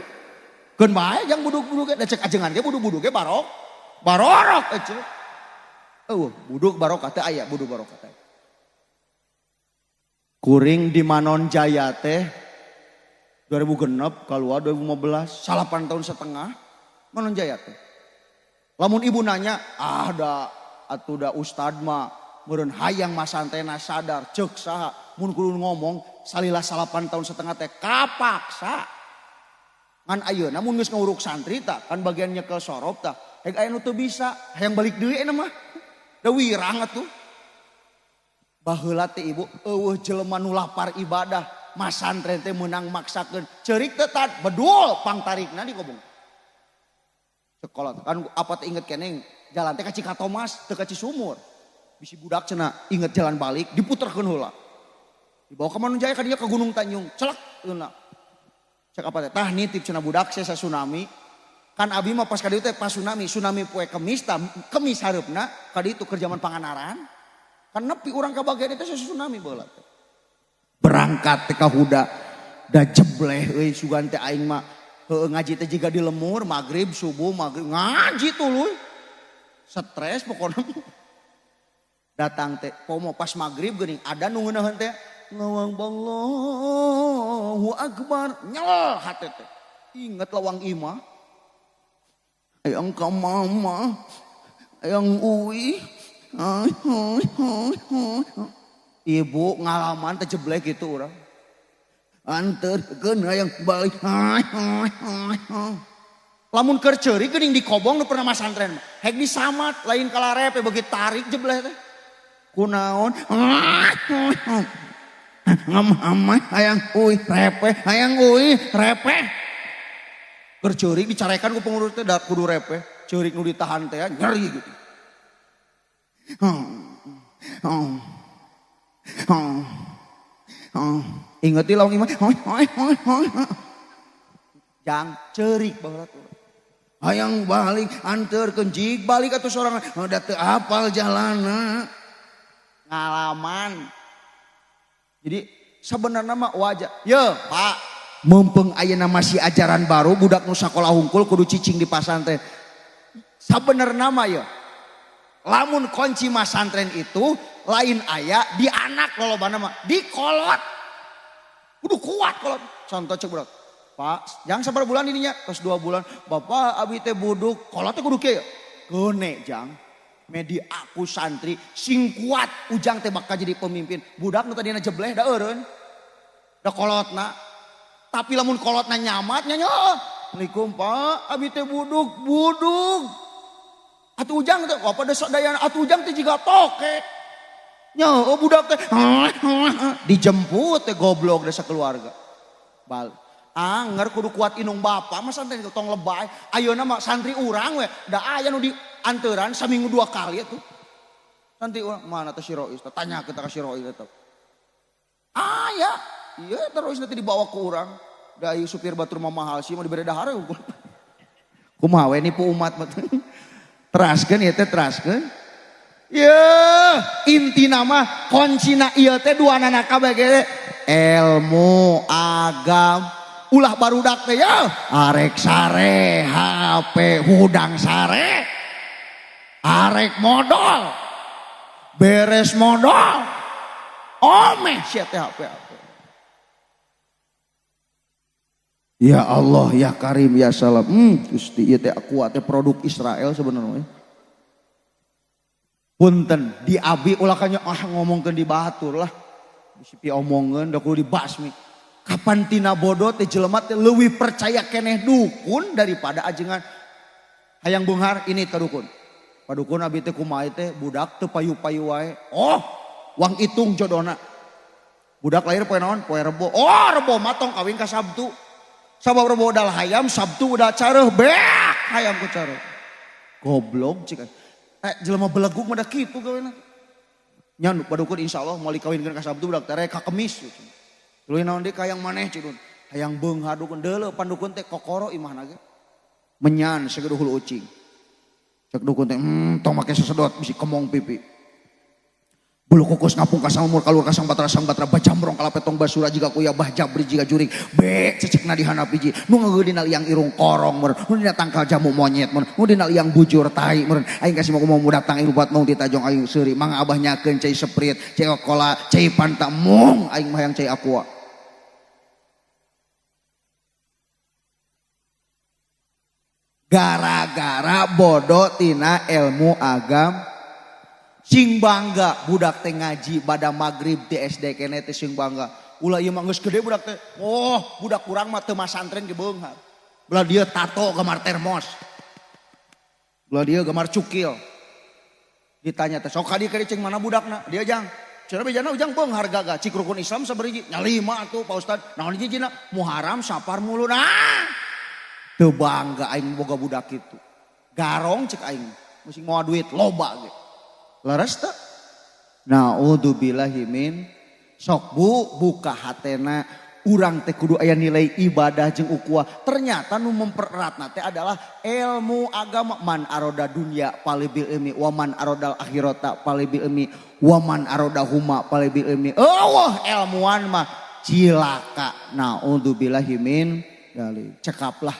keun bae jang budug-budug ge da cek ajengan ge budug-budug ge barok barorok ece eueuh budug barokah teh aya budug barokah teh kuring di Manon Jaya teh 2006 keluar 2015 8 tahun setengah Manon Jaya teh lamun ibu nanya ah da atuh da ustad mah meureun hayang masantena sadar ceuk saha mun kudu ngomong salila 8 tahun setengah teh kapaksa ngan ayeuna mun geus nguruk santri tah kan bagian nyekel sorop tah heg aya nu teu bisa hayang balik deui eta mah da wirang atuh baheula teh ibu eueuh jelema nu lapar ibadah masantren teh meunang maksakeun ceurik teh tad bedul pangtarikna di kobong sekolah kan apa teh inget keneh jalan teh ka Cikatomas teu ka Cisumur bisi budak cenah inget jalan balik diputerkeun heula dibawa ke Manunjaya ka dieu ke Gunung Tanjung celak heula cek apa teh tah nitip cenah budak sesa tsunami kan abi mah pas ka dieu teh pas tsunami tsunami poe Kemis tah Kemis hareupna ka ditu keur zaman Pangandaran kan nepi urang ka bagian itu sesa tsunami baheula teh berangkat teh ka Huda da jebleh euy sugan teh aing mah Heueuh ngaji teh jiga di lemur, maghrib, subuh, maghrib ngaji tuluy. Stres pokona. Datang teh pomo pas maghrib geuning ada nu ngeunaheun teh ngawang Allahu Akbar nyel hate teh. Ingat lawang imah. Hayang ka mama, hayang uwi. Ibu ngalaman teh jeblek gitu urang. Anterkeun hayang balik. Lamun keur ceurik geuning dikobong nu pernah masantren mah. Hek disamat lain kalarepe beuki tarik jebleh teh. Kunaon? Ngamamah hayang uih repe, hayang uih repe. Keur ceurik dicarekan ku pengurus teh da kudu repe. Ceurik nu ditahan teh nyeri gitu. Inget di lawang imah. Jang ceurik baheula tuh. Hayang balik anterkeun jig balik atuh sorangan. Da teu apal jalana. Ngalaman. Jadi sebenarnya mah wajar. Ye, Pak, mumpung ayeuna masih ajaran baru budak nu sakola hungkul kudu cicing di pasantren. Sabenerna mah ye. Lamun kunci masantren itu lain aya di anak lolobana mah, di kolot. Kudu kuat kolot. Contoh cek budak. Pak, jangan sabar bulan ininya, terus 2 bulan. Bapak abi teh buduk, kolot teh kudu kieu. Gene jang. Media aku santri sing kuat ujang teh bakal jadi pemimpin. Budak nu tadina jebleh da eureun. Da kolotna. Tapi lamun kolotna nyamat nya nya. Assalamualaikum Pak, abi teh buduk, buduk. Atuh ujang teh apa desa dayana atuh ujang teh jiga toke. Nya oh budak teh dijemput teh goblok desa keluarga. Bal. Anger kudu kuat inung bapa mah santri tong lebay. Ayeuna mah santri urang we da aya nu di anteran saminggu 2 kali atuh. Santri urang mana teh si Rois teh tanya kita ka si Rois eta. Aya, ieu teh Rois teh dibawa ku urang. Da ieu supir batur mah mahal sih mah dibere dahar unggul. Kumaha we nipu umat mah. Teraskeun ieu teh teraskeun. Yeuh, intina mah kuncina ieu teh duanana kabeh ge ilmu agama. Ulah barudak teh ya arek sare HP hudang sare arek modal beres modal omeh sia teh HP HP. Ya Allah ya Karim ya Salam. Gusti ieu teh aku teh produk Israel sebenarnya. Punten di abi ulah kanya ah ngomongkeun di batur lah. Bisi piomongeun da kudu dibasmi. Kapan tina bodoh teh jelema teh leuwih percaya keneh dukun daripada ajengan. Hayang beunghar ini ka dukun. Padukun abi teh kumaha teh budak teu payu-payu wae. Oh, wang itung jodona. Budak lahir poe naon? Poe Rebo. Oh, Rebo mah tong kawin ka Sabtu. Sabab Rebo udal hayam, Sabtu udah careuh beak hayam ku careuh. Goblok cik. Jelema belegug mah da kitu gawena. Nya padukun insyaallah moal dikawinkeun ka Sabtu budak teh ka Kemis. Tuluy naon deui ka hayang maneh cik dun. Hayang beunghar dukun deuleu pandukun teh kokoro imahna ge. Menyan sageduh hulu ucing. Cek dukun teh tong make sesedot bisi kemong pipi. Bulu kukus ngapung ka samumur kalur ka sang batra bajamrong kalapetong basura jiga kuya bah jabri jiga jurig be cecekna di handap hiji nu ngeugeudina liang irung korong meureun nu dina tangkal jamu monyet meureun nu dina liang bujur tai meureun aing kasih mau datang aing rubat mau ditajong aing seuri mangga abah nyakeun cai Sprite cai Coca-Cola cai Fanta mung aing mah hayang cai Aqua. Gara-gara bodoh tina ilmu agam. Sing bangga budak teh ngaji pada maghrib di SD kene teh sing bangga. Ulah ieu mah geus gede budak teh. Oh, budak kurang mah teu masantren ge beunghar. Belah dia tato gambar termos. Belah dia gambar cukil. Ditanya teh sok ka dieu cing mana budakna? Dia jang. Cenah bejana ujang beunghar gagah cik rukun Islam sabariji. Nya lima atuh Pak Ustad. Naon hijina? Muharam Safar muluna. Teu bangga aing boga budak kitu. Garong cek aing. Mesti moal duit loba ge. Leres teu? Naudzubillahi min sok bu buka hatena urang teh kudu aya nilai ibadah jeung ukhuwah. Ternyata nu mempereratna teh adalah ilmu agama. Man aroda dunya palibil ilmi wa man arodal akhirata palibil ilmi wa man aroda huma palibil ilmi. Eueuh ilmuwan mah cilaka. Naudzubillahi min. Dalik. Cekap lah.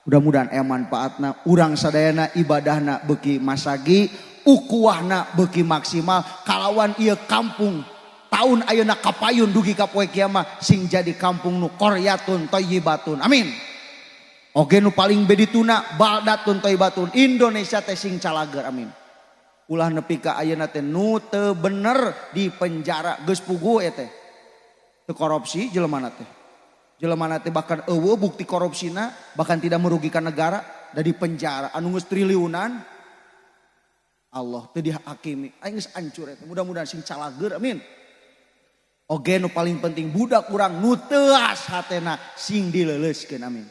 Mudah-mudahan aya manfaatna urang sadayana ibadahna beuki masagi, ukuwahna beuki maksimal kalawan ieu kampung tahun ayeuna kapayun dugi ka poe kiamah sing jadi kampung nu qaryatun thayyibatun. Amin. Oge nu paling bedituna baldatun thayyibatun. Indonesia teh sing calager. Amin. Ulah nepi ka ayeuna teh nu teu bener di penjara geus puguh eta teh. Teu korupsi jelema teh. Jelema teh bahkan eueuh bukti korupsina, bahkan tidak merugikan negara, da di penjara anu geus triliunan. Allah teu dihakimi. Aing geus hancur eta. Mudah-mudahan sing calager. Amin. Oge nu paling penting budak urang nu teuas hatena sing dileuleuskeun. Amin.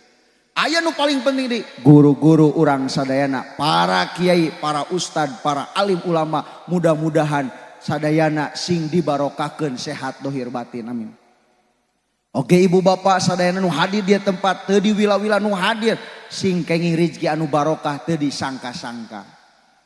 Aya nu paling penting di guru-guru urang sadayana, para kiai, para ustad, para alim ulama, mudah-mudahan sadayana sing dibarokahkeun sehat dohir batin. Amin. Oke ibu bapak sadayana nu hadir di tempat teu diwila-wila nu hadir sing kenging rezeki anu barokah teu disangka-sangka.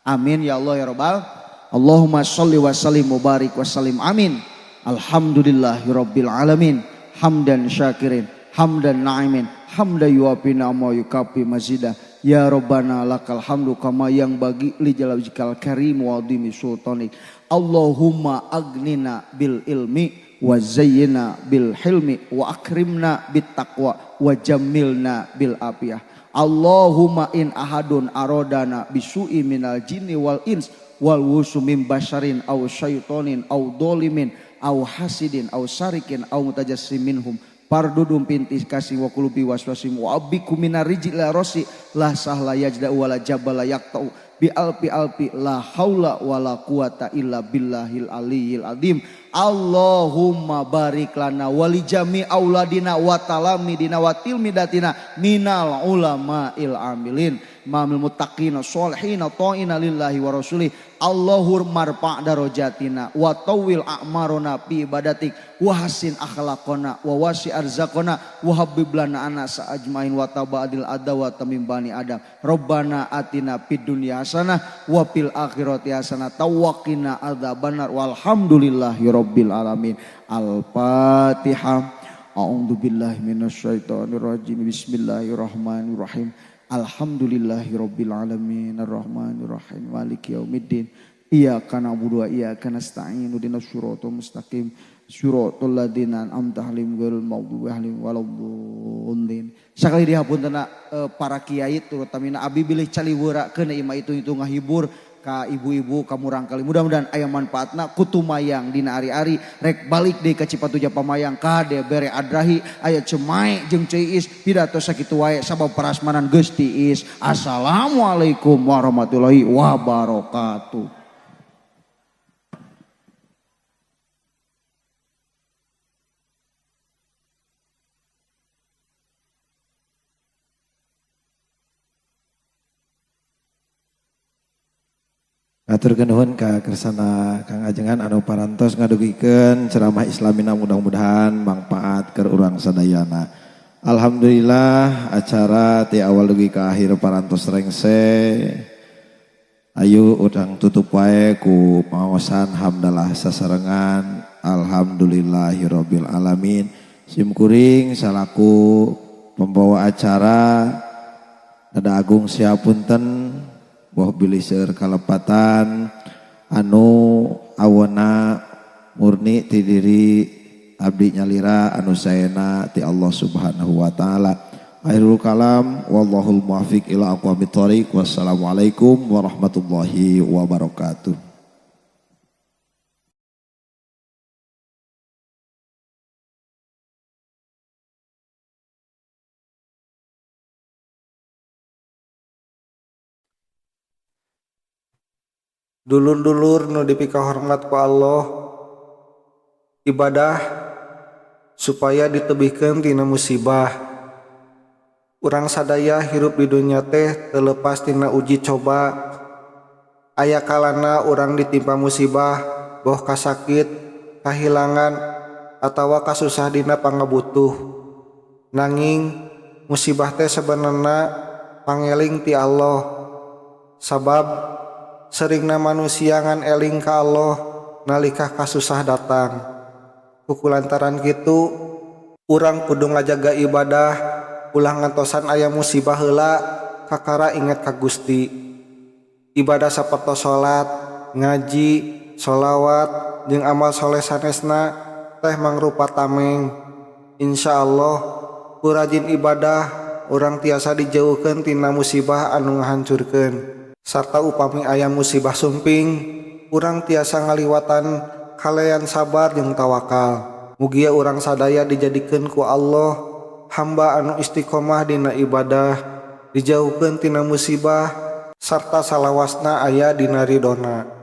Amin ya Allah ya Rabbal. Allahumma sholli wa sallim mubarik wa sallim. Amin. Alhamdulillahirabbil alamin. Hamdan syakirin, hamdan na'imin, hamdan yuafi ni'amahu yukafi mazidah. Ya Rabbana lakal hamdu kama yang bagi li jalal karim wa adhimi sultanik. Allahumma agnina bil ilmi wa zayyina bil hilmi wa akrimna bit taqwa wa jammilna bil afiyah. Allahumma in ahadun aradana bisu'i minal jinni wal ins wal wusu min basharin aw syaitonin aw dolimin aw hasidin aw sarikin aw mutajassim minhum pardudum pintis kasih wa kulubi waswasim wa abiku minarijil la rosi la sahla yajda wala jabala yaqta'u bi alpi alpi la haula wala quwata illa billahil aliyil azim. Allahumma barik lana wali jami auladina wa talamidina wa tilmidatina minal ulama'il amilin mamil muttaqina sholihina ta'ina lillahi wa rasulih. Allahumma marfa' darajatina wa tawwil a'marona fi ibadatik wa hasin akhlaqona wa wasi arzaqona wa habib lana anasa ajmain wa tabadil adawa tamim bani adam. Rabbana atina fid dunya hasanah wa fil akhirati hasanah tawaqina adzabannar walhamdulillahi rabbil alamin. Al-Fatihah. A'udzu billahi minasyaitonir rajim. Bismillahirrahmanirrahim. Alhamdulillahi rabbil alamin arrahmanir rahim maliki yaumiddin. Iyyaka na'budu wa iyyaka nasta'in ihdinas siratal mustaqim siratal ladzina an'amta 'alaihim ghairil maghdubi 'alaihim waladdallin. Sakali dihapuntenna para kiai terutamina abi bilih caliweurakeun imah itu ngahibur ka ibu-ibu ka murangkali. Mudah-mudahan aya manfaatna kutumayang dina ari-ari rek balik deui ka Cipatujah Pamayang kade bere adrahi aya cemae jeung ceuis pidato sakitu wae sabab parasmanan geus tiis. Assalamualaikum warahmatullahi wabarakatuh. Aturkeun nuhun ka kersana Kang Ajengan anu parantos ngadugikeun ceramah Islamina mudah-mudahan mangpaat keur urang sadayana. Alhamdulillah acara ti awal dugi ka akhir parantos rengse. Ayu urang tutup wae ku pangaosan hamdalah sasarengan alhamdulillahirabbil alamin. Sim kuring salaku pembawa acara Nada Agung siapunten boh bilih seueur kalepatan anu awona murni ti diri abdi nyalira anu saena ti Allah Subhanahu wa taala. Akhirul kalam wallahul muwaffiq ila aqwamit thoriq. Wassalamualaikum warahmatullahi wabarakatuh. Dulur-dulur nu dipikahormat ku Allah, ibadah supaya ditebihkeun tina musibah. Urang sadaya hirup di dunya teh teu lepas tina uji coba. Aya kalana urang ditimpa musibah, boh kasakit, kahilangan, atawa kasusah dina pangabutuh. Nanging musibah teh sebenarna pangeling ti Allah. Sabab seringna manusia ngan eling ka Allah nalika kasusah datang. Kuku lantaran kitu urang kudu ngajaga ibadah Ulah ngantosan aya musibah heula kakara inget ka Gusti. Ibadah sapertos salat, ngaji, sholawat jeung amal soleh sanesna teh mangrupa tameng. Insya Allah ku rajin ibadah urang tiasa dijauhkeun tina musibah anu ngahancurkeun, sarta upami aya musibah sumping, urang tiasa ngaliwatan kalayan sabar jeung tawakal. Mugia urang sadaya dijadikeun ku Allah hamba anu istiqomah dina ibadah, dijauhkeun tina musibah, sarta salawasna aya dina ridona.